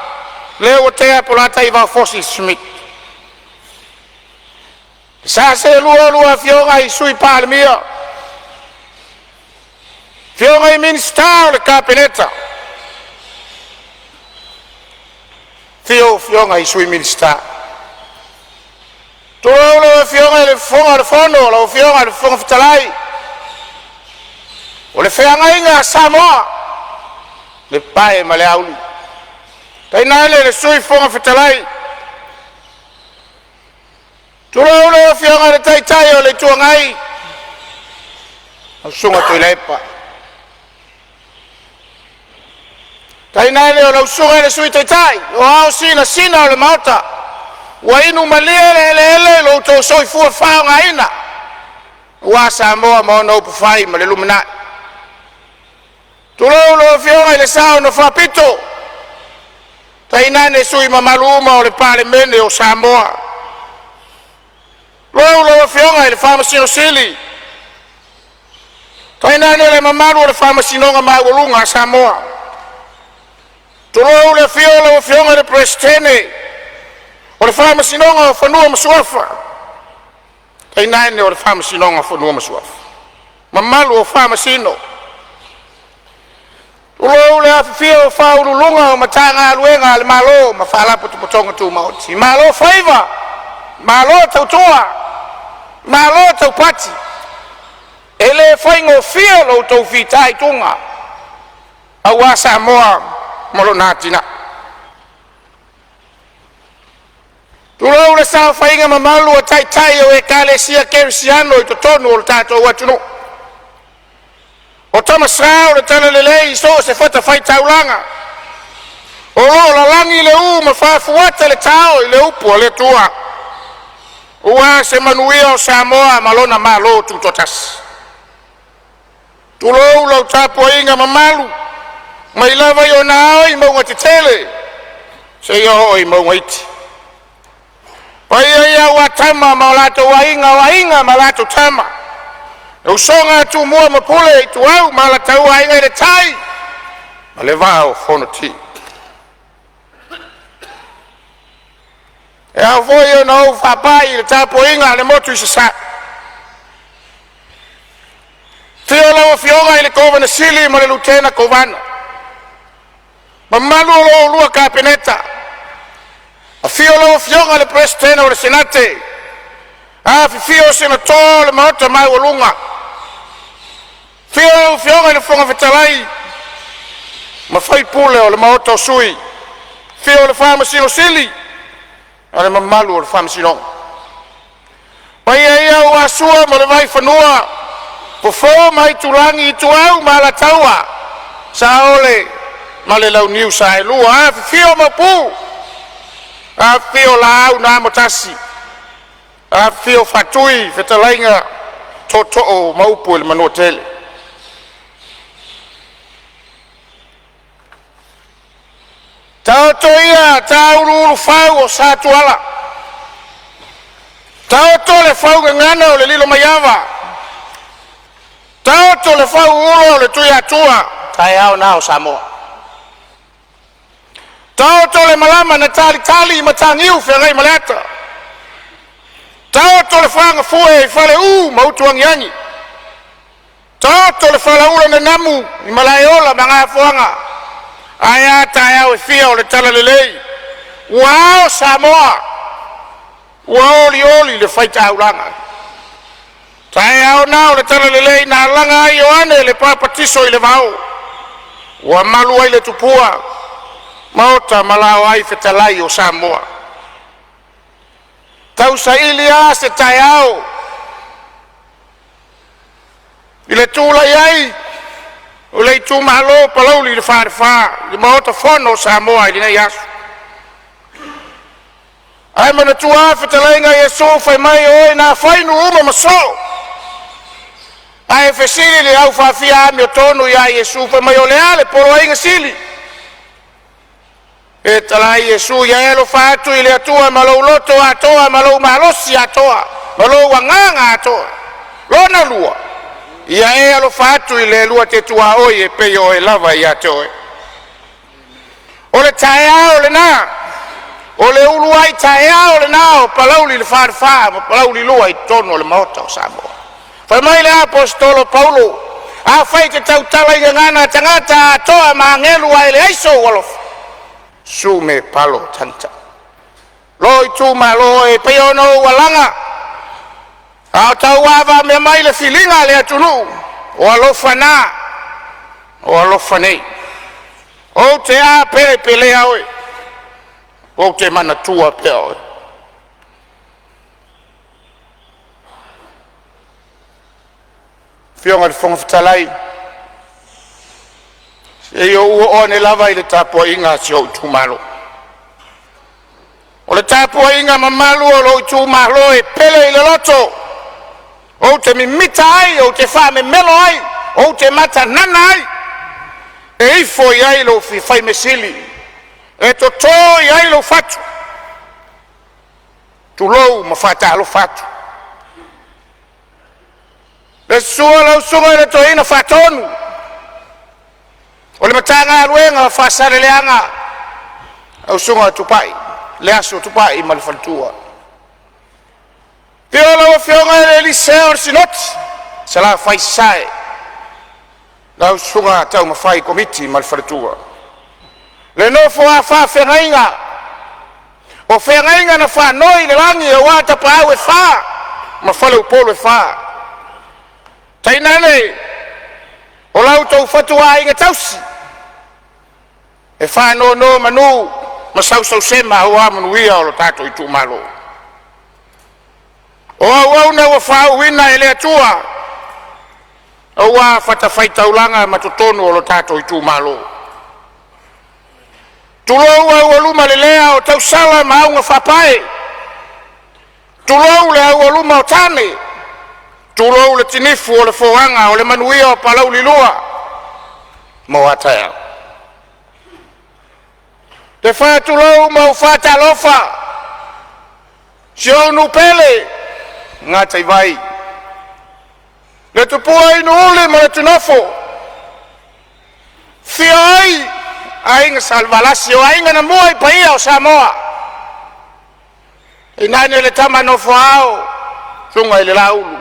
Leuatea Polataivao Fosi Smith. Le sa seelua a oulua afioga i Sui Palemia, afioga i Minisita o le Kapeneta, afio afioga i Sui Minisita. Tulou lau Afioga i le Fofoga o le Fono, lau Afioga i le Fofoga Fetalai, o le feagaiga a Samoa, le pae ma le auli, tainane le Sui Fofoga Fetalai. Tulou lau Afioga i le Taitai o le Itu Agai, lau Susuga Tuilaepa, tainane o lau Susuga i le Sui Taitai, o ao sinasina o le Maota, ua inu malie le eleele i lo outou soifua faaleaogaina. aua Samoa ma ona upufai ma le lumanai. Tulou lau Afioga i le Sao na Faapito, tainane sui usufono mamalu uma o le Palemene o Samoa. Tulou lau Afioga i le Faamasino Sili, tainane le mamalu o le Faamasinoga Maualuga a Samoa. Tulou le afio o lau Afioga i le Peresetene o le Faamasinoga o Fanua ma Suafa tainane le Faamasinoga o Fanua ma Suafa ma mamalu o Faamasino. Tulou le afifio o Faauluuluga o Matagaluega a le Malo ma Faalapotopotoga Tumaoti. Malo faiva malo tautua, malo taupati, e le faigofie lo outou fitaituga aua Samoa ma lona atinae. Tulou le saofaiga mamalu a taitai o Ekalesia Kerisiano i totonu o le tatou atunuu, o tama sa o le talalelei i so o se fatafaitaulaga o lo o lalagi le ū ma faafuata le tao i le upu a le Atua aua se manuia o Samoa ma lona Malo Tutoatasi. Tulou lau tapuaiga mamalu mai lava i ona ao i mauga tetele seia oo i mauga iti. Paia ia aua Tama ma o latou Aiga, o Aiga ma latou Tama, le usoga a Tumua ma Pule, Ituau ma Alataua, Aiga i le Tai ma le Vaa o Fonoti. E ao foi ona ou faapai i le tapuaiga a le motu i Sasae, afio lau Afioga i le Kovana Sili ma le Lutena Kovana, mamalu o lo oulua Kapeneta, afio lau Afioga i le Peresetene o le Senate, afifio Senatoa o le Maota maualuga, afio lau Afioga i le Fofoga Fetalai ma faipule o le Maota o Sui, afio le Faamasino Sili ma le mamalu o le Faamasinoga. O paia ia aua Sua ma le Vaifanua, Fofo ma Aitulagi, Ituau ma Alataua, Saole ma le Launiu Saelua, afifio Maopu, afifio Laau na Amotasi, afifio Faatui, fetalaiga Tootoo ma upu i le Manuatele. Taoto ia tauluulufau o sa Tuala, taoto le faugagana o le Lilomaiava, taoto le fauula o le Tuiatua, taeao na o Samoa. Taoto le malama na talitali i mataniu Feagaimaleata, taoto le fagafue i Faleu ma Utuagiagi, taoto le falaula na namu i Malaeola ma Gafoaga, ae a taeao e fia o le talalelei, ua ao Samoa, ua olioli le faitaulaga. Taeao na o le talalelei na alaga ai Ioane le Papatiso i le vao, ua malu ai le tupua maota ma lao ai fetalai o Samoa. Tausaili lava se taeao i le tulai ai o le itumalo o Palauli le Falefa i le Maota Fono o Samoa i lenei aso. Ae manatua lava fetalaiga a Iesu fai mai, o oe na fai nuu uma ma soo. Ae fesili le au faafia amiotonu ia Iesu, fai mai o le a le poloaiga sili? Pe talai ai Iesu, ia e alofa atu i le Atua ma lou loto atoa ma lou malosi atoa ma lou agaga atoa. Lona lua, ia e alofa atu i le lua te tuaoi e pei o oe lava ia te oe. O le taeao lena, o le uluai taeao lena o Palauli le Falefa ma Palauli 2 i totonu o le Maota o Samoa. Fai mai le aposetolo Paulo, afai e te tautala i gagana a tagata atoa ma agelu ae leai sou alofa, sume palo tagita. Lou itumalo e pei ona ou alaga a o tauavamea mai le filiga a le atunuu, o alofa na, o alofa nei. Ou te a pelepelea oe, ou te manatua pea oe. Afioga i le Fofoga Fetalai, se i ou oo ane lava i le tapuaiga a si ou itumalo. O le tapuaiga mamalu a lou itumalo e pele i le loto, Ou te mimita ai, ou te faamemelo ai, ou te matanana ai, e ifo i ai lou fia faimesili, e toto i ai lou fatu, tulou ma faatalofa atu. Le susu o lau susuga i le toeaina Faatonu o le Matagaluega o Faasaleleaga, lau susuga Tupai Leasu Tupai ma le faletua. Afio lau Afioga i le alii Sea o le Sinoti i Salafai i Sasae, lau susuga Taumafai Komiti ma le faletua. Le nofo a faafeagaiga o feagaiga na faanoi i le lagi aua tapaau e fa ma faleupolu e fa. Tainane o la outou fatuaiga tausii e faanonomanu ma sausausema aua manuia o lo tatou itumalo. O auauna ua faauuina e le Atua aua fatafaitaulaga ma totonu o lo tatou itumalo. Tulou aualuma lelea o tausala ma augafaapae, tulou le aualuma o tane, tulou le tinifu o le foaga o le manuia o Palauli 2 mo a taeao. Ou te faatulou ma ou faatalofa i si ou nuu pele, Gataivai, le tupua inuuli ma le Tinofo, afio ai Aiga Salevalasi o aiga na mua i paia o Samoa, tainane le tama nofo ao, susuga i le Laulu.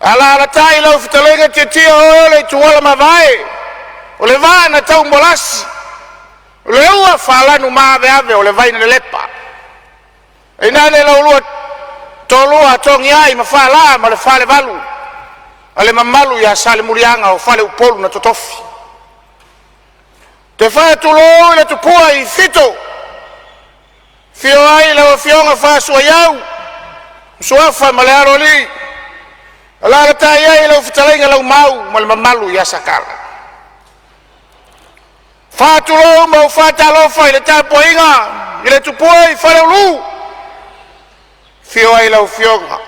Alaalatai lau fetalaiga Tiatia o oe o le ituala mavae, o le va na tauomolasi o le ua faalanu maaveve o le vai na lelepa, tainane la oulua toalua Togiai ma Faalaa ma le Falevalu ma le mamalu ia Salemuliaga o faleupolu na totofi. Ou te faatulou i le tupua i Fito, afio ai lau Afioga Fasuaiau Suafa ma le Aloalii, alaalatai ai lau fetalaiga Leaumau ma le mamalu ia Sakala. Faatulou ma ou faatalofa i le tapuaiga i le tupua i Faleulu, afio ai lau afioga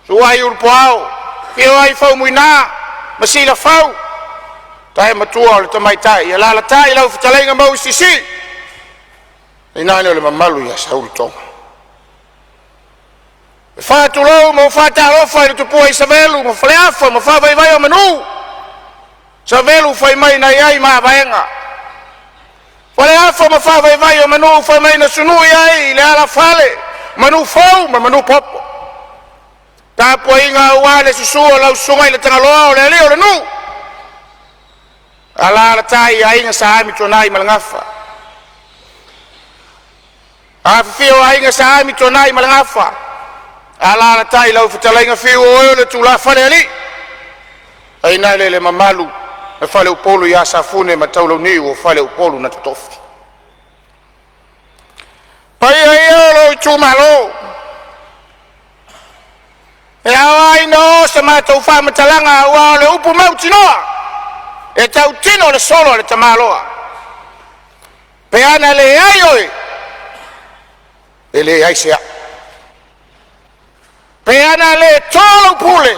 Tuai Ulupuao, afio ai Faumuina ma Silafau, le matua o le tamaitai, alaalatai lau fetalaiga Mauisiisii tainane o le mamalu ia Saulutoga. E faatulou ma ou faatalofa i le tupua Isabelu ma Faleafa ma Faavaivai o Manu, Savelu fai mai na i ai mavaega, Faleafa ma Faavaivai o Manu fai mai na sunui ai le alafale manu fou ma manu popo. Tapuaiga aua le susu o lau susuga i le Tagaloa o le alii o le nuu, alaalatai aiga Sa Amituanai ma le Gafa, afifio aiga Sa Amituanai ma le Gafa, alaalatai lau fetalaiga Fiu o oe o le tulafale alii, tainane le mamalu le faleupolu ia Safune ma Taulauniu o faleupolu na totofi. Paia ia o lou itumalo, e ao lava ona oo sa matou faamatalaga aua o le upu mautinoa e tautino le solo a le tamaloa. Pe ana leai oe, e leai se a'u. Pe ana le to lau pule,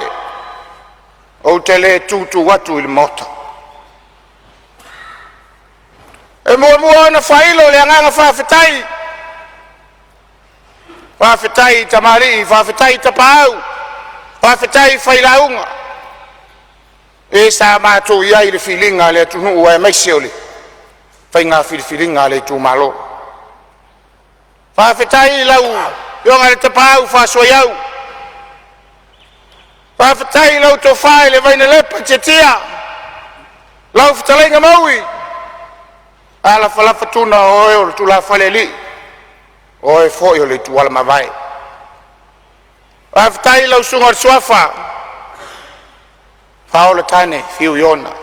ou te le tu tu atu i le maota. E muamua ona faailo le agaga faafetai, faafetai i tamalii, faafetai i tapaau, faafetai i failauga, e sa matou i ai i le filiga a le atunuu aemaise o le faiga filifiliga a le itumalo. Faafetai i lau Afioga i le Tapaau Faasuaiau, faafetai i lau Tofa i le Vainalepa Tiatia lau fetalaiga Maui Alafalafa Tuna o oe o le tulafale alii, o oe foi o le ituala mavae. Faafetai i lau susuga i le Suafa Faaola Tane Fiu Iona. O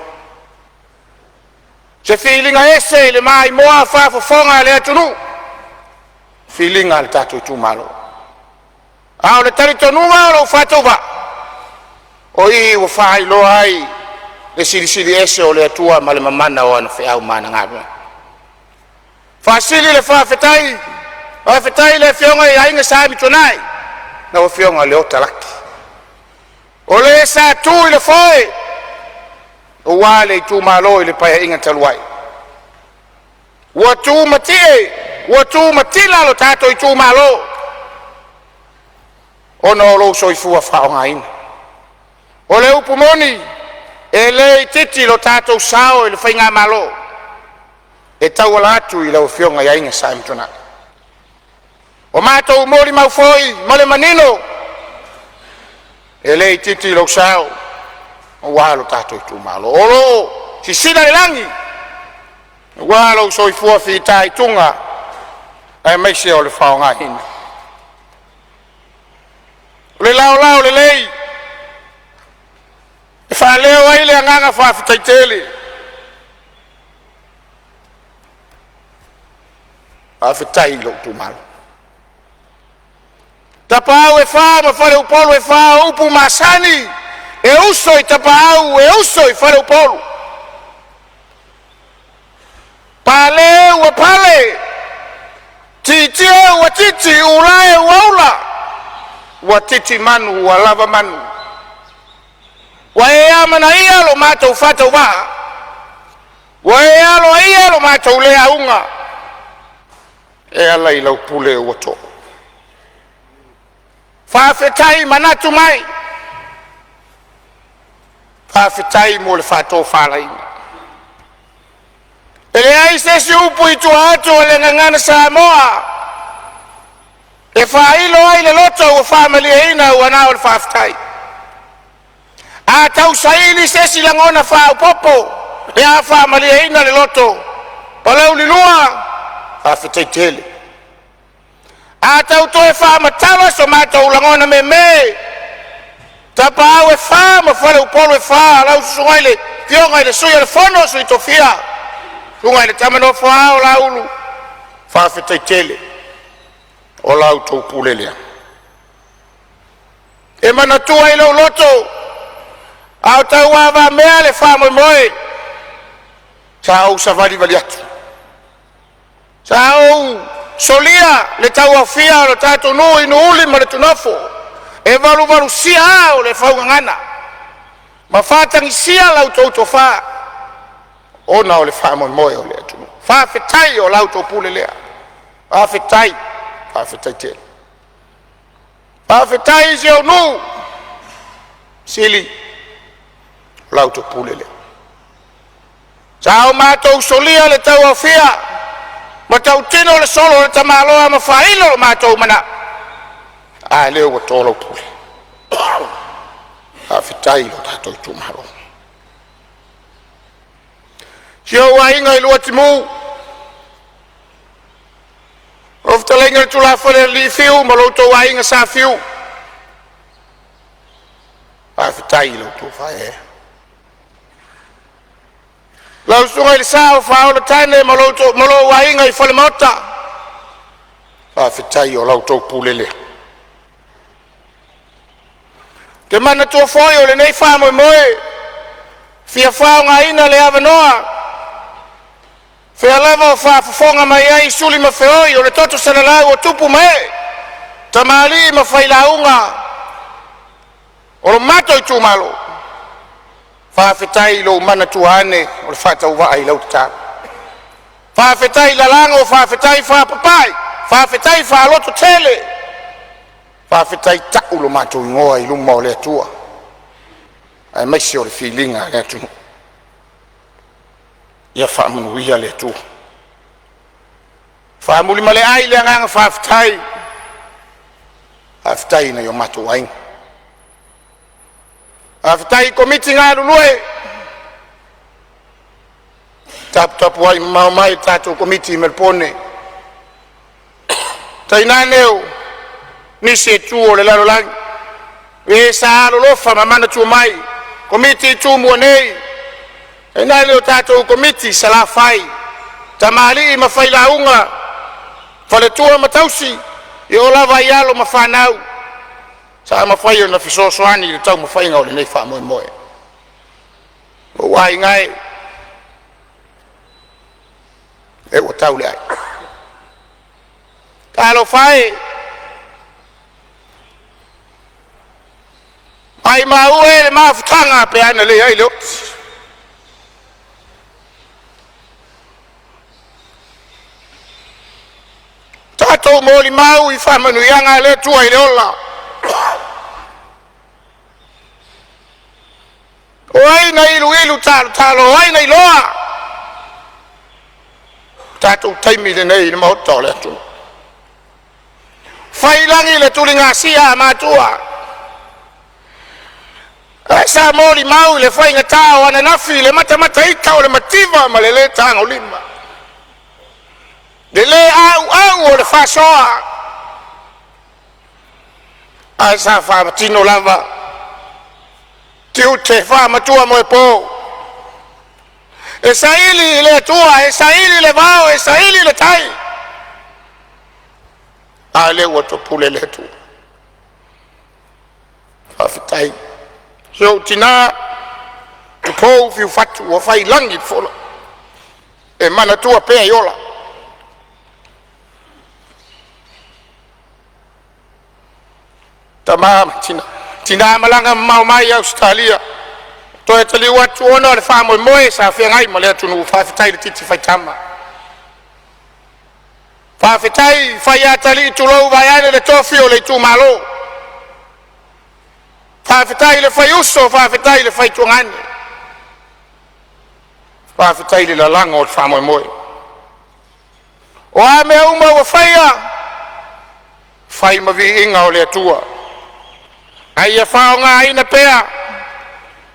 se filiga ese i le maimoa faafofoga a le atunuu, filiga a le tatou itumalo. A o le talitonuga o lou faatauvaa, o i ua faailoa ai le Silisili Ese o le Atua ma le mamana o ana feau ma ana galuega. Faasili le faafetai, faafetai i le afioga ia Aiga Sa Amituanai, Lau Afioga Leota Laki, o le sa tu i le foe aua le itumalo i le Paeaiga talu ai. Ua tumatie ua tumatila lo tatou itumalo ona o lou soifua faaleaogaina. O le upu moni, e le itiiti lo tatou sao i le faigamalo e tauala atu i lau Afioga Sa Amituanai. Ua matou molimau foi ma le manino, e le itiiti lou sao aua lo tatou itumalo. O lo o sisila le lagi aua lou soifua fitaituga aemaise o le faaaogaina o le laolao lelei e faaleo ai le agaga faafetai tele. Faafetai i lou itumalo. Tapaau e fa ma faleupolu e fa, o upu masani e uso i tapaau e uso i faleupolu. Pane ua pale, tietie ua titi, ulae ua ula, ua titi manu ua lava manu. Ua e amanaia lo matou faatauvaa, ua e aloaia lo matou le auga e ala i lau pule ua to'o. Faafetai manatu mai, faafetai mo le faatofalaiga. E leai se isi upu i tua atu o le gagana Samoa e faailo ai le loto ua faamalieina ua na o le faafetai. A tau saili se isi lagona faaopoopo pe a faamalieina le loto, Palauli 2, faafetai tele. A tau toe faamatala so matou lagona meme, Tapaau e fa ma faleupolu e fa, lau susuga i le Afioga i le Sui o le Fono a Sui Tofia, susuga i le Tama Nofo a Ao Laulu, faafetai tele o la outou pule lea. E manatua i lou loto a o tauavamea le faamoemoe, sa ou savalivali atu, sa ou solia le tauaofia o le tatou nuu i Nuuuli ma le Tunofu e valuvalusia aa o le faugagana ma faatagisia la outou tofa ona o le faamoemoe o le atunuu. Faafetai o la outou pule lea, faafetai, faafetai tele. Faafetai i si ou nuu, Sili, o la outou pule lea. Sa o matou solia le tauaofia ma tautino le solo a le tamaloa ma faailo lo matou manao, a lea ua to lau pule. Faafetai i lo tatou itumalo. Si ou aiga i Luatimū, lau fetalaiga le tulafale a alii Fiu ma lo outou aiga Sa Fiu, faafetai i lo outou faaeaea. Lau susuga i le Sao o Faaolotane ma lou aiga i Falemaota, faafetai o la outou pule lea. Ou te manatua foi o lenei faamoemoe e fia faaaogaina le avanoa, fea lava o faafofoga mai ai suli ma feoi o le toto salelau o tupu ma ee, tamalii ma failauga o lo matou itumalo. Faafetai i lou manatua ane o le faatauvaa i lau tatalo. Faafetai lalago, faafetai faapapai, faafetai faalototele, faafetai tau lo matou igoa i luma o le Atua aemaise o le filiga a le atunuu. Ia faamanuia le Atua. Faamuli ma le ai le agaga faafetai, faafetai i nai o matou aiga, faafetai i komiti galulue, taputapuai mamao mai le tatou komiti i Melepone, tainane o nisi e tu o le lalolagi, e sa alolofa ma manatua mai, komiti i Tumua nei, tainane o tatou komiti i Salafai, tamalii ma failauga, faletua ma tausi, e oo lava i alo ma fanau sa mafai ona fesoasoani i le taumafaiga o lenei faamoemoe. Ou aiga e, e ua tau le ai. Talofa e, Maumau e le mafutaga pe a na leai le oti. Tatou molimau i faamanuiaga a le Atua i le ola. O ai na iluilu talotalo? O ai na iloa? O tatou taimi lenei i le maota o le atunuu. Faiilagi le tuligasia a matua, ae sa molimau le faigata o ananafi, le matamataita o le mativa ma le le tagolima, le le auau o le faasoa, ae sa faatino lava tiute faamatua moepo. E saili i le Atua, e saili i le vao, e saili i le tai, a lea ua topule le atunuu. Faafetai. Si ou tina Tupou Fiufatu ua faiilagi le fola, e manatua pea e ola. Tama ma tina, tina malaga mamao mai Ausetalia, toe taliu atu ona o le faamoemoe sa feagai ma le atunuu. Faafetai le titi faitama, faafetai faiatalii, tulou vaeane le tofi o le itumalo. Faafetai i le faiuso, faafetai i le fai tuagane, faafetai le lalago o le faamoemoe. O a mea uma ua faia, fai ma viiga o le Atua, a ia faaaogaina pea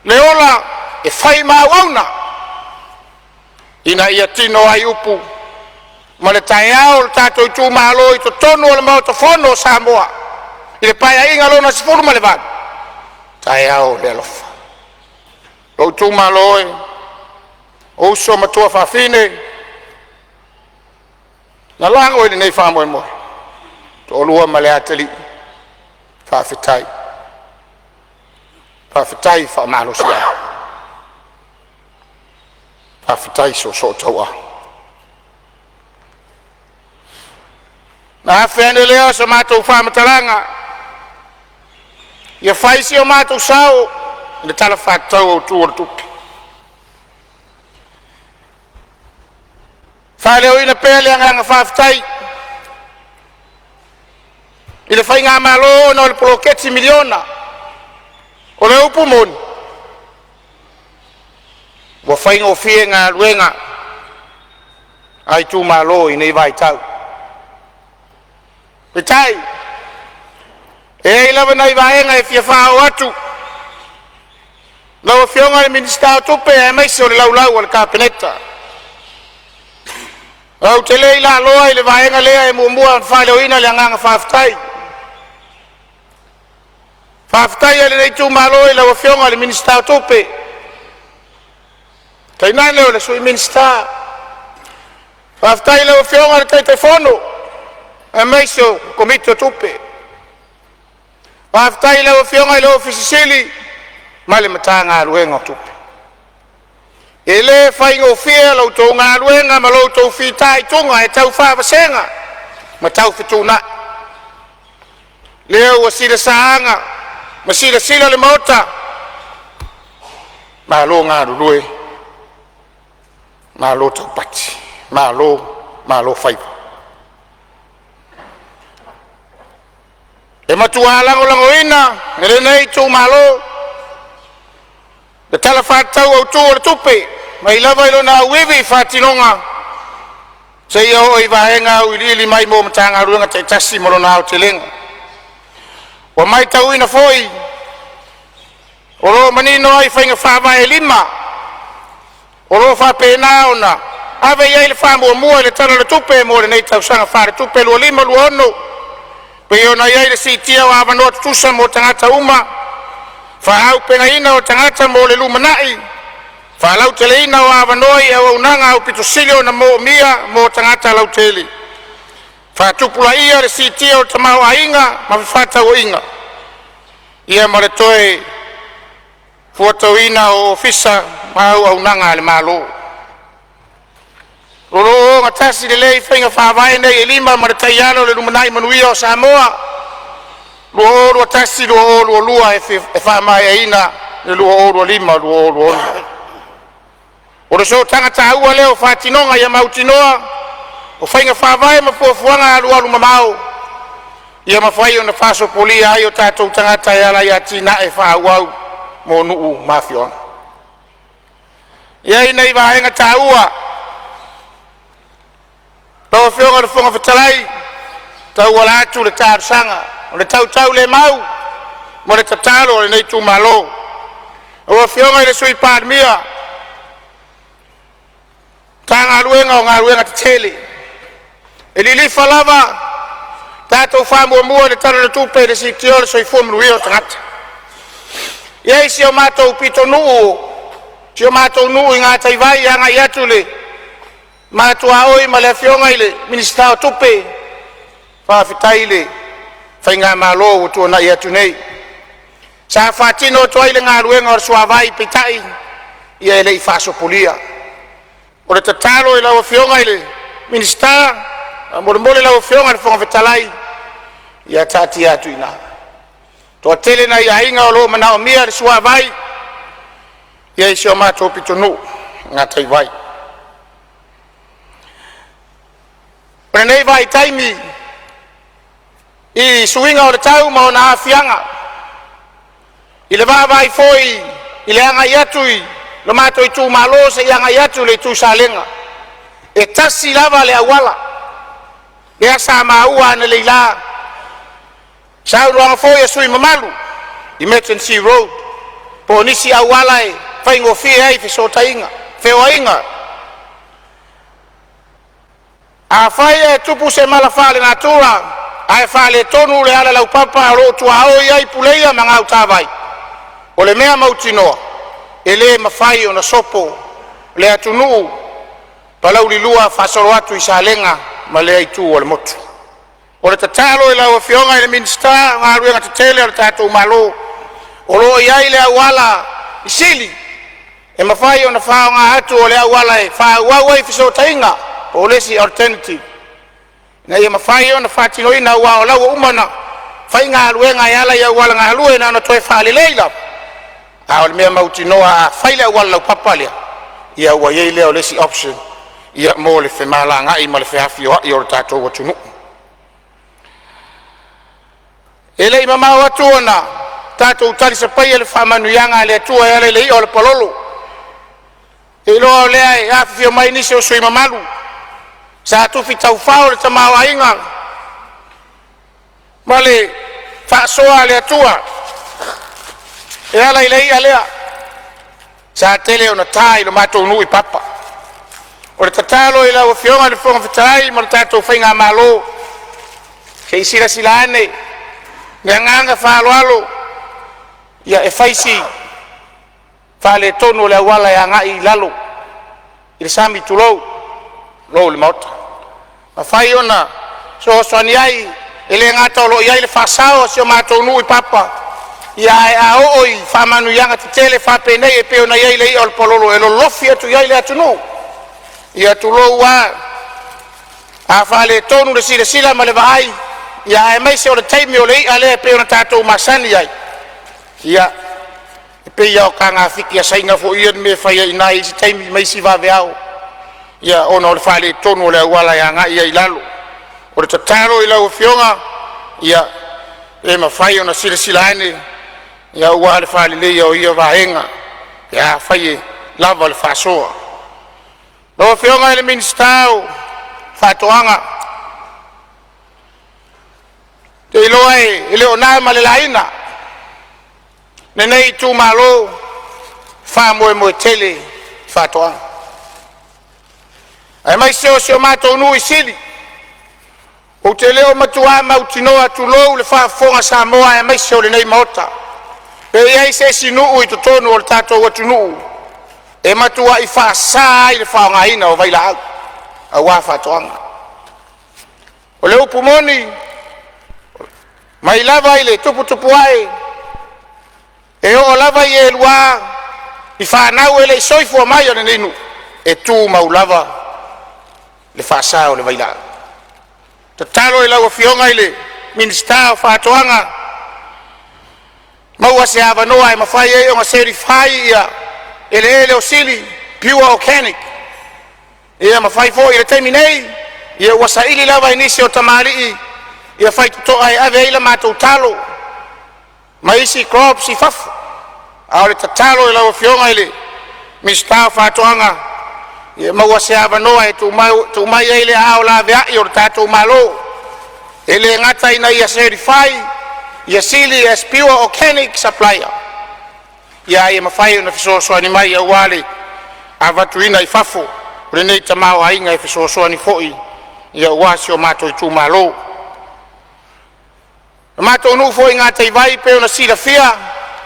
le ola e fai ma auauna ina ia tino ai upu ma le taeao o le tatou itumalo i totonu o le Maota Fono o Samoa i le Paeaiga lona XVIII, taeao o le alofa. Lou itumalo e, o uso ma tuafafine na lago i lenei faamoemoe, toalua ma le atalii, faafetai. Faafetai faamalosiau, faafetai soosoo tauau. Ona afe ane lea o se matou faamatalaga ia fai si o matou sao i le Tala Faatatau Autu o le Tupe, e faaleoina pea le agaga faafetai i le Faigamalo ona o le poloketi miliona. O le upu moni ua faigofie galuega a itumalo i nei vaitau. Peitai, e i ai lava nai vaega e fia faaoo atu i lau Afioga i le Minisita o Tupe aemaise o le laulau a le Kapeneta. Ou te le i laloa i le vaega lea e muamua ona faaleoina le agaga faafetai. Faafetai a lenei itumalo i lau Afioga i le Minisita o Tupe, tainane o le Sui Minisita. Faafetai i lau Afioga i le Taitaifono aemaise o le Komiti o Tupe. Faafetai i lau Afioga i le Ofisa Sili ma le Matagaluega o Tupe. E le faigofie la outou galuega ma lo outou fitaituga e tau faavasega ma tau fetuunai. Lea ua sila saaga ma silasila le Maota, malo galulue, malo taupati, malo malo faiva. E matua lagolagoina e lenei itumalo le Tala Faatatau Autu o le Tupe mai lava i lona auivi i faatinoga seia oo i vaega auiliili mai mo Matagaluega taitasi ma lona aotelega. Ua matauina foi o lo o manino ai faiga faavae e lima o lo o faapena ona ave i ai le faamuamua i le Tala o le Tupe mo lenei tausaga faaletupe 2025/2026, pei ona i ai le siitia o avanoa tutusa mo tagata uma, faaauupegaina o tagata mo le lumanai, faalauteleina o avanoa i auaunaga aupito sili ona moomia mo tagata lautele, faatupulaia le siitia o le tamaoaiga ma fefaatauaiga, ma le toe fuatuaina o Ofisa ma auaunaga a le Malo. O lo o ogatasi lelei faiga faavae nei e lima ma le Taiala o le Lumanai Manuia o Samoa 2021/2022 e faamaeaina i le 2025/2026. O le sootaga taua lea o faatinoga ia mautinoa o faiga faavae ma fuafuaga alualumamao ia mafai ona faasopolia ai o tatou tagata e ala i atinae faaauau mo nuu ma afioaga. E i ai nai vaega taua lau Afioga i le Fofoga Fetalai e tauala atu i le talosaga, o le tautaulemau ma le tatalo a lenei itumalo. Lau Afioga i le Sui Palemia, Matagaluega o Galuega Tetele, e lilifa lava tatou faamuamua i le Tala o le Tupe i le siitia o le soifua manuia o tagata. E i ai si o matou pitonuu, si o matou nuu i Gataivai agai atu i le matou tuaoi ma le Afioga i le Minisita o Tupe, faafetai i le faigamalo ua tuanai atu nei sa faatino atu ai le galuega o le suavai, peitai ia e le i faasopolia. O le tatalo i lau Afioga i le Minisita faamolemole lau Afioga i le Fofoga Fetalai, ia taatia atu i ina. Toatele nai aiga o lo o manaomia le suavai i si o matou pitonuu i Gataivai. O lenei vaitaimi i suiga o le tau ma ona aafiaga i le vaavaai foi i le agai atu i lo matou itumalo seia agai atu i le itu Salega, e tasi lava le auala lea sa maua analeila i saunoaga foi a sui usufono mamalu, emergency road po o nisi auala e faigofie ai fesootaiga ma feoaiga. Afai ae tupu se mala faalenatura ae faaletonu le auala laupapa o lo o tuaoi ai Puleia ma Gautavai, o le mea mautinoa e le mafai ona sopo le atunuu Palauli 2 faasolo atu i Salega ma lea itu o le motu. O le tatalo i lau Afioga i le Minisita o Galuega Tetele a lo tatou Malo, o lo o i ai le auala sili e mafai ona faaaoga atu o le auala e faaauau ai fesootaiga po o le isi alternative ina ia mafai ona faatinoina, aua o la ua uma ona fai galuega e ala i auala galue na ona toe faalelei lava. A o le mea mautinoa, a fai le auala laupapa lea, ia ua i ai lea o le isi option mo le femalagaai ma le feafioai o le tatou atunuu. E le i mamao atu ona tatou talisapaia le faamanuiaga a le Atua e ala i le i'a o le palolo. Ou te iloa o lea e afifio mai nisi o sui usufono mamalu sa tufi taufao le tamaoaiga ma le faasoa a le Atua e ala i le i'a lea sa tele ona ta i lo matou nuu i Papa. O le tatalo i lau Afioga i le Fofoga Fetalai ma le tatou faigamalo, se i silasila ane i le agaga faaaloalo e fai si faaletonu o le auala e agai i lalo i le sami tulou le Maota. Afai ona fesoasoani ai, e le gata o lo o i ai le faasao a si o matou nuu i Papa, ae a oo i faamanuiaga tetele faapenei e pei ona i ai le i'a o le palolo e lolofi atu i ai le atunuu, ia tulou lava, a faaletonu le silasila ma le vaai, aemaise o le taimi o le i'a lea e pei ona tatou masani ai, ia e pei lava o taga fiki a Saina foi ia mea e fai ai i ina i isi taimi ma isi vaveao ona o le faaletonu o le auala e agai ai i lalo. O le tatalo i lau Afioga, ia pe mafai ona silasila ane aua le faaleleia o ia vaega pe afai e lava le faasoa. Lau Afioga i le Minisita o Faatoaga, ou te iloa e le o na ma le laina lenei itumalo e faamoemoe tele i faatoaga, aemaise o si o matou nuu i Sili. Ou te mautinoa tulou le faafofoga a Samoa aemaise o lenei maota, pe i ai se isi nuu i totonu o le tatou atunuu e matuai faasa ai le faaaogaina o vailaau aua faatoaga. O le upu moni, mai lava i le tuputupu ae e oo lava ia elua i fanau e le i soifua mai a lenei nuu, e tumau lava le faasa o le vailaau. Tatalo i lau Afioga i le Minisita o Faatoaga Maua se avanoa e mafai ai ona certify ia eleele o Sili pure organic. Ia ma fai foi i le taimi nei, ia ua saili lava e nisi o tamalii ia faitotoa e ave ai a latou talo ma isi crops i fafo. A o le tatalo i lau Afioga i le Minisita o Faatoaga, ia maua se avanoa e tuu mai ai le aao laveai o le tatou Malo, e le gata ina ia certify ia Sili as pure organic supplier, a ia mafai ona fesoasoani mai aua le avatuina i fafo o lenei tamaoaiga e fesoasoani foi aua si o matou itumalo. O le matou nuu foi i Gataivai e pei ona silafia,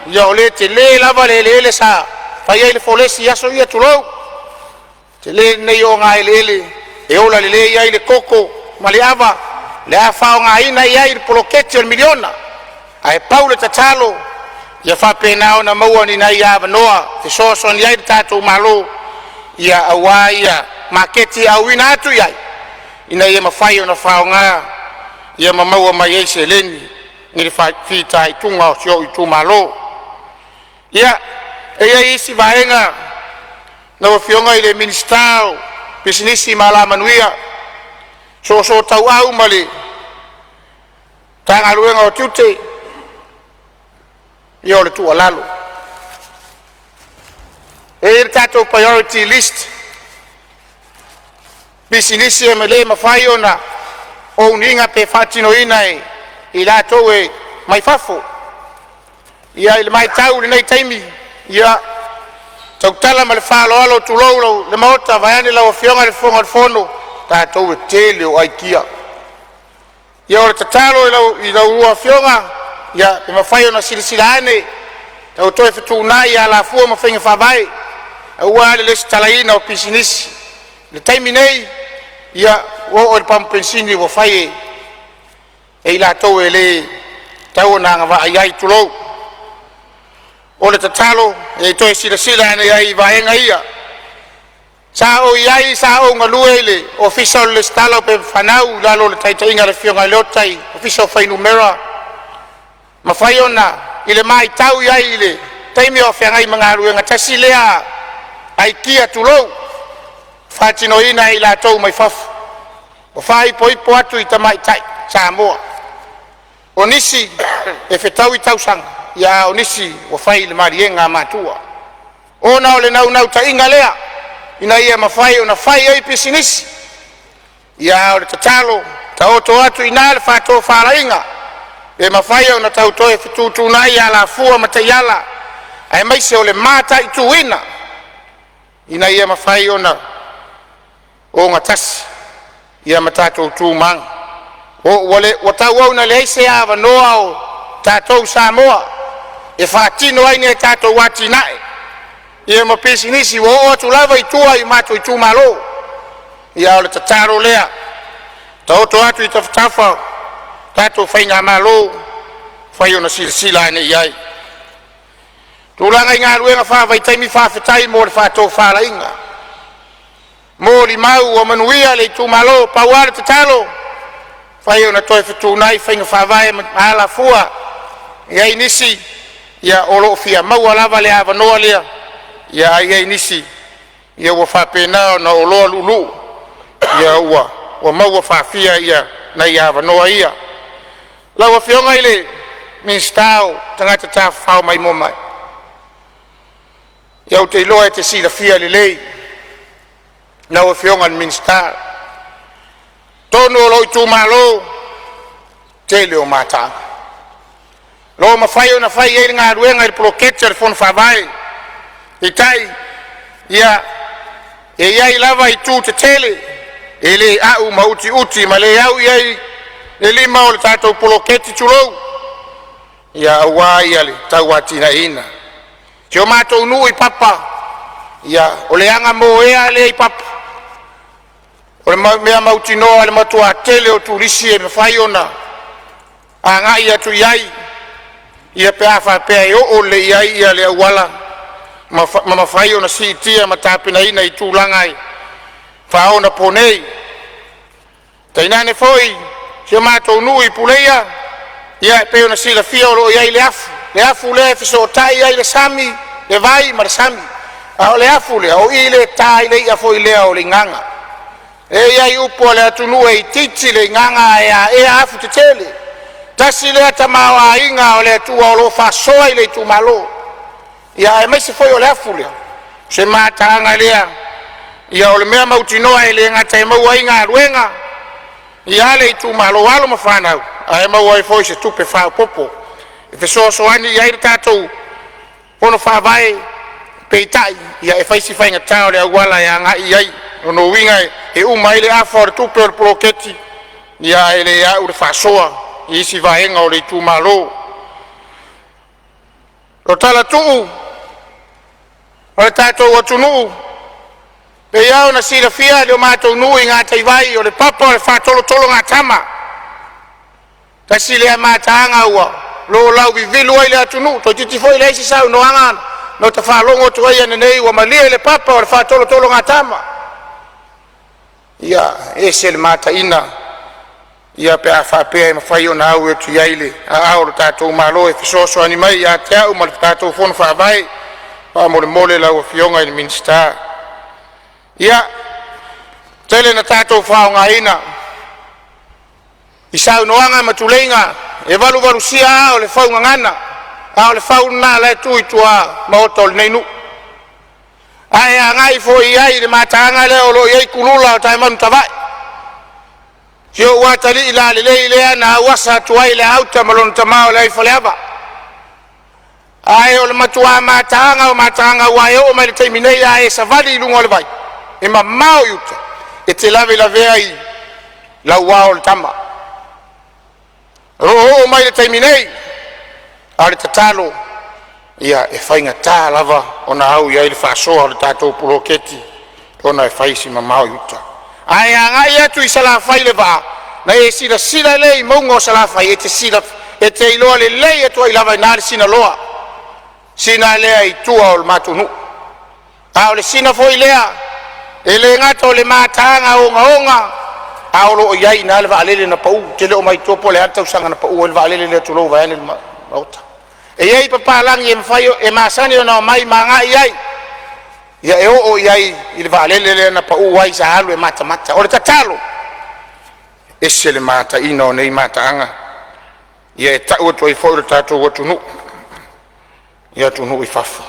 ia o lea e tele lava le eleele sa fai ai le folesi i aso ia, tulou, tele lenei ogaeleele e ola lelei ai le koko ma le ava, o le a faaaogaina i ai le poloketi o le miliona. Ae pau le tatalo ia faapena ona maua ni nai avanoa e fesoasoani ai lo tatou Malo aua ia maketi e auina atu i ai, ina ia mafai ona faaaoga ia ma maua mai ai seleni i le fitaituga o si ou itumalo. Ia, e i ai isi vaega lau Afioga i le Minisita o Pisinisi ma Alamanuia, Soosootauau ma le Matagaluega o Tiute, ia o le tuualalo, e i ai le tatou priority list, pisinisi e le mafai ona ou ina pe faatinoina e i latou e omai mai fafo. Ia i le maitau i lenei taimi, ia e tautala ma le faaaloalo tulou le maota vaeane lau Afioga i le Fofoga Fetalai, o tatou e tele o aikia. Ia o le tatalo i la oulua afioga, ia pe mafai ona silasila ane e toe fetuunai alafua ma faiga faavae aua le lesitalaina o pisinisi. I le taimi nei, ia ua oo i le pamu penisini ua fai e i latou e le tatau ona agavaa i ai, tulou. O le tatalo ia toe silasila ane i ai i vaega ia. Sa ou i ai sa ou galue i le Ofisa o le Lesitala o Pepa Fanau i lalo o le taitaiga a le Afioga ia Leota i le Ofisa o Fuainumera. Mafai ona i le matau i ai i le taimi o feagai ma galuega, tasi lea aikia tulou, faatinoina e i latou mai fafo. Ua faaipoipo atu i tamaitai Samoa. O nisi e fetaui tausaga, a o nisi ua fai i le maliega a matua. Ona o le naunautaiga lea ina ia mafai ona fai ai pisinisi. Ia a o le tatalo, taoto atu i ina le faatofalaiga, pe mafai ona tau toe fetuutuunai alafua ma taiala aemaise o le mataituina ina ia mafai ona ogatasi ia ma tatou tu ma aga. Ua tauau ina leai se avanoa o tatou i Samoa e faatino ai ni a tatou atinae ia ma pisinisi ua oo atu lava i tua i matou itumalo. Ia a o le tatalo lea, taoto atu i tafatafa o tatou faigamalo, mafai ona silasila ane i ai. Tulaga i galuega faavaitaimi, faafetai mo le faatofalaiga. Molimau ua manuia le itumalo. Pau lava le tatalo, mafai ona toe fetuunai faiga faavae ma alafua. E i ai nisi o lo o fia maua lava le avanoa lea, ae i ai nisi ua faapena ona oloa luuluu ua maua faafia nai avanoa ia. Lau Afioga i le Minisita o Tagata Tafafao Maimoa Mai, ia ou te iloa e te silafia lelei lau Afioga i le Minisita, totonu o lou itumalo, tele o mataaga o lo o mafai ona fai ai le galuega i le poloketi a le Fono Faavae. Peitai, ia e i ai lava itu tetele e le au ma utiuti ma le au i ai le lima o le tatou poloketi, tulou, ia aua le tauatiaeina. Si o matou nuu i Papa, ia o le agamoea lea i Papa. O le mea mautinoa o le matua tele o turisi e mafai ona agai atu i ai ia pe a faapea e oo lelei i ai ia le auala ma mafai ona siitia ma tapenaina i tulaga e faaonaponei. Tainane foi si o matou nuu i Puleia, ia e pei ona silafia o lo o i ai le afu. le afu lea e fesootai ai le sami, le vai ma le sami. A o le afu lea o i lea e ta ai le i'a foi lea o le igaga. E i ai upu a le atunuu, e itiiti le igaga ae aea afu tetele. Tasi lea tamaoaiga o le Atua o lo o faasoa i le itumalo, aemaise foi o le afu lea, o se mataaga lea. Ia o le mea mautinoa e le gata e maua ai galuega a le itumalo, alo ma fanau, ae maua ai foi se tupe faaopopo e fesoasoani ai le tatou Fono Faavae. Peitai e fai si faigata o le auala e agai ai. O lona uiga e uma ai le afa o le tupe o le poloketi, ae le au le faasoa i isi vaega o le itumalo. O talatuu o le tatou atunuu pei a ona silafia e le matou nuu i Gataivai o le papa o le faatolotologatama, tasi lea mataaga ua lolauvivilu ai le atunuu. Toeitiiti foi leai se saunoaga na ota faalogo atu ai ananei ua malie le papa o le faatolotologatama. Ia e ese le mataina ia pe a faapea e mafai ona au atu i ai le aao o le tatou Malo e fesoasoani mai ia te au ma le tatou Fono Faavae. Faamolemole lau Afioga i le Minisita. Ia tele ina tatou faaaogaina i saunoaga ma tuleiga e valuvalusia aa o le faugagana, a o le fau lena la e tu i tua maota o lenei nuu. A e agai foi i ai i le mataaga lea o lo o i ai kulula o Taemanutavae, si ou atalii lalelei lea na auasa atu ai le auta ma lona tama o le aiofaleava. Ae o le matua mataaga o mataaga aua e oo mai i le taimi nei a e savali i luga o le vai, e mamao i uta, e te lavelavea i lauao o le tama. O lo o oo mai i le taimi nei, a o le tatalo ia e faigata lava ona au i ai le faasoa a le tatou poloketi ona e fai si mamao i uta. Ae a agai atu i Salafai i le vaa, ona e silasila lea i mauga o Salafai, e te iloa lelei atu ai lava e i ina le Sinaloa, sina lea e i tua o le matou nuu. A o le sina foi lea e le gata o le mataaga ogaoga, a o lo o i ai i ina le vaalele na pau. Ou te le o mailoa po o le a le tausaga na pau ai le vaalele lea tulou vaeane le maota. E i ai papalagi e mafai e masani ona omai ma agai i ai, e oo i ai i le vaalele lea na pau ai sa alu e matamata. O le tatalo, ese le mataina o nei mataaga ia e tau atu ai foi lo tatou atunuu i atunuu i fafo.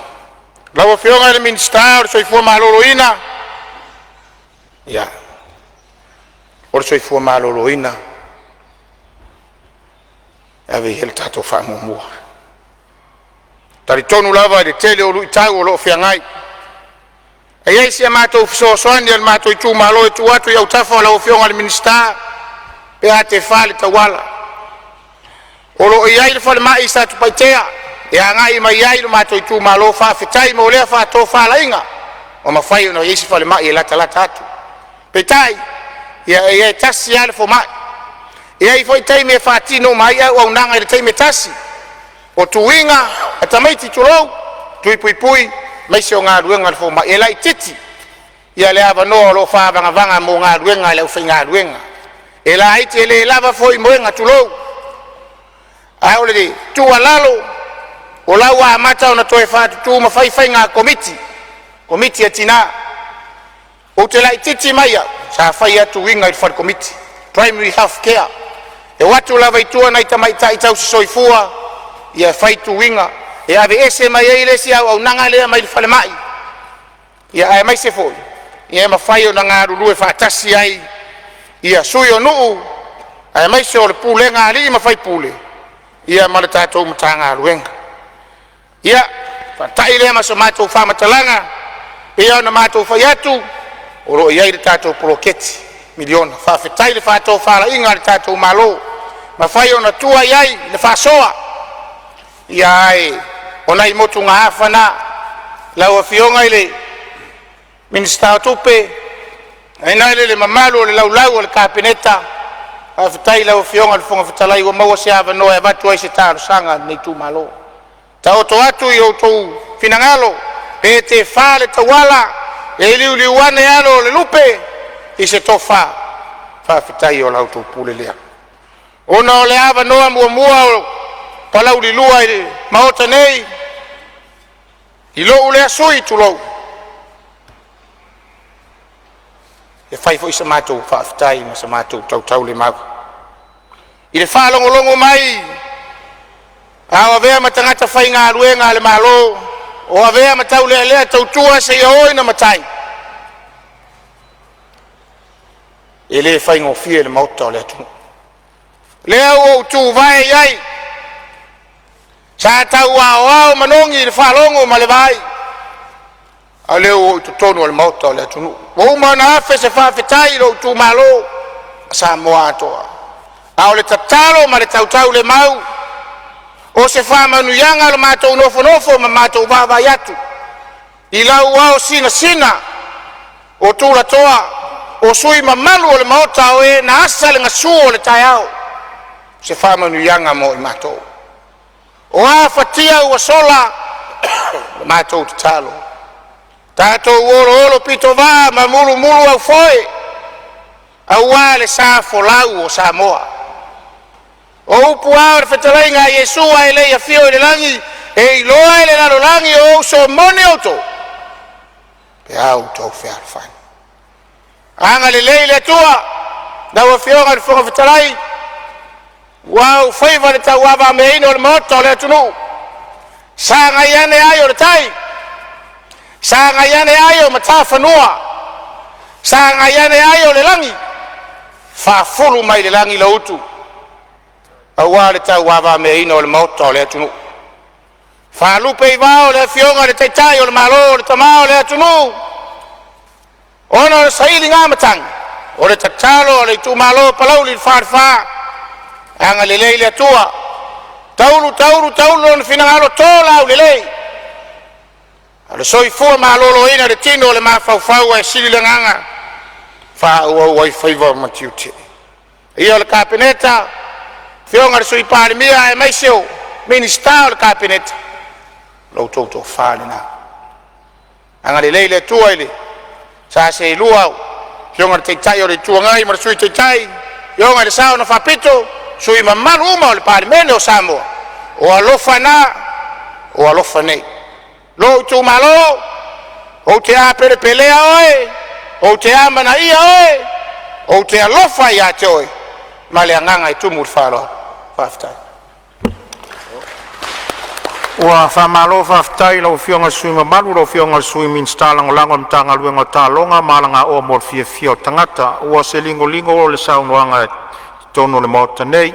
Lau Afioga i le Minisita o le Soifua Maloloina, ia o le soifua maloloina e ave i ai le tatou faamuamua. E talitonu lava i le tele o luitau o lo o feagai, e i ai si a matou fesoasoani a le matou itumalo e tuu atu i autafa o lau Afioga i le Minisita pe a tefa le tauala. O lo o i ai le falemai i Satupaitea e agai mai ai lo matou itumalo. Faafetai mo lea faatofalaiga ua mafai ona i ai se falemai e latalata atu. Peitai, ia e tasi lava le fomai. E i ai foi taimi e faatino uma ai auaunaga i le taimi e tasi. O tuiga o tamaiti, tulou, tui puipui aemaise o galuega a le fomai, e laitiiti le avanoa o lo o faaavagavaga mo galuega a le aufaigaluega. E laiti e le lava foi moega tulou. A o le tuualalo, o la ua amata ona toe faatutu ma fai faiga komiti, komiti a tina. Ou te laitiiti mai au sa fai a tuiga i le fale komiti, primary health care. E o atu lava i tua nai tamaitai tausisoifua e fai tuiga, e aveese mai ai le isi auaunaga lea mai le falemai, aemaise foi e mafai ona galulue faatasi ai ia sui o nuu aemaise o le pulega a alii ma faipule ia ma le tatou Matagaluega. Ia faatai lea ma so matou faamatalaga, e pei ona matou fai atu, o lo o i ai le tatou poloketi miliona. Faafetai i le faatofalaiga a le tatou Malo, ua mafai ona tua i ai le faasoa. Ia ae o nai motugaafa na lau Afioga i le Minisita o Tupe aemaise le mamalu o le laulau a le Kapeneta. Faafetai i lau Afioga i le Fofoga Fetalai ua maua se avanoa e avatu ai se talosaga a lenei itumalo. Taoto atu i outou finagalo pe tefa le tauala, e liuliu ane alo o le lupe i se tofa, faafetai o la outou pule lea. Ona o le avanoa muamua o Palauli 2 i le Maota nei i lou lea sui usufono, tulou, e fai foi sa matou faafetai ma sa matou tautaulemau i le faalogologo mai a o avea ma tagata faigaluega a le Malo, o avea ma taulealea seia oo ina matai. E le faigofie le maota o le atunuu, lea ua ou tuvae i ai. Sa tau aoao manogi i le faalogo ma le vaai, a o lea ua ou i totonu o le maota o le atunuu. Ua uma ona afe se faafetai i lou itumalo ma Samoa atoa. A o le tatalo ma le tautaulemau o se faamanuiaga i lo matou nofonofo ma matou vaavaai atu i lau ao sinasina o tulatoa o sui usufono mamalu o le Maota, o e na asa le gasu o le taeao, se faamanuiaga mo i matou. O a fatia ua sola, o le matou tatalo, tatou oloolopitovaa ma mulumuluaufoe aua le sa folau o Samoa. O upu a o le fetalaiga a Iesu ae le i afio i le lagi, e iloa e le lalolagi o ou uso moni outou pe a outou fealofani. Agalelei le Atua i lau Afioga i le Fofoga Fetalai aua ou faiva i le tauavameaina o le maota o le atunuu. Sagai ane ai o le tai, sagai ane ai o matafanua, sagai ane ai o le lagi, faafulu mai le lagi lau utu aua le tauavameaina o le maota o le atunuu. Faalupe i vao le Afioga i le Taitai o le Malo, le Tama o le atunuu, ona o le sailiga matagi, o le tatalo a le itumalo o Palauli le Falefa, agalelei le Atua, taulu taulu taulu lona finagalo, to laulelei, a o le soifua maloloina i le tino o le mafaufau ae sili le agaga, faaauau ai faiva ma tiute. Le paia i le Kapeneta, afioga i le Sui Palemia aemaise o Minisita o le Kapeneta, la outou tofa lena. Agalelei le Atua i le sa seelua lau Afioga i le Taitai o le Itu Agai ma le Sui Taitai, afioga i le Sao na Faapito, sui usufono mamalu uma o le Palemene o Samoa. O alofa na, o alofa nei. Lou itumalo, ou te apelepelea oe, ou te amanaia oe, ou te alofa ia te oe, ma le agaga e tumu i le faaaloalo. Faafetai. Ua faamalo faafetai i lau Afioga i le sui usufono mamalu, lau Afioga i le Sui Minisita Lagolago o le Matagaluega o Taaloga ma Alagaoa mo le Fiafia o Tagata. Ua se ligoligo le saunoaga i totonu o le Maota nei. O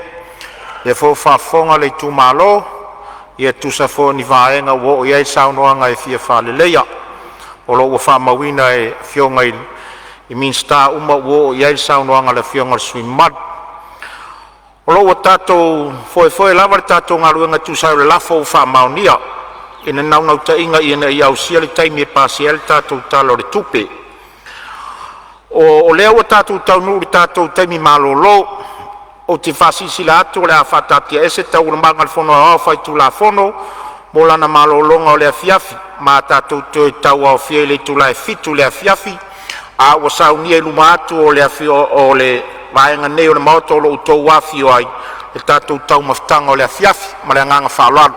lea foi ua faafofoga le itumalo e tusa foi o ni vaega ua oo i ai le saunoaga e fia faaleleia. O lo ua faamauina e afioga i Minisita uma ua oo i ai le saunoaga a le Afioga i le sui usufono mamalu. O lo ua tatou foefoe lava le tatou galuega e tusa ai o le lafo ua faamaonia, i le naunautaiga ina ia ausia le taimi e pasia ai le tatou Tala o le Tupe. O lea ua tatou taunuu i le tatou taimi malolo, ou te faasilasila atu o le a faataatiaese Taualumaga a le Fono Aoao Faitulafono mo lana malologa o le afiafi. Ma tatou toe tauaofia i le itula e 7:00 i le afiafi a ua saunia i luma atu o le vaega nei o le Maota o lo o outou afifio ai le tatou taumafataga o le afiafi. Ma le agaga faaaloalo.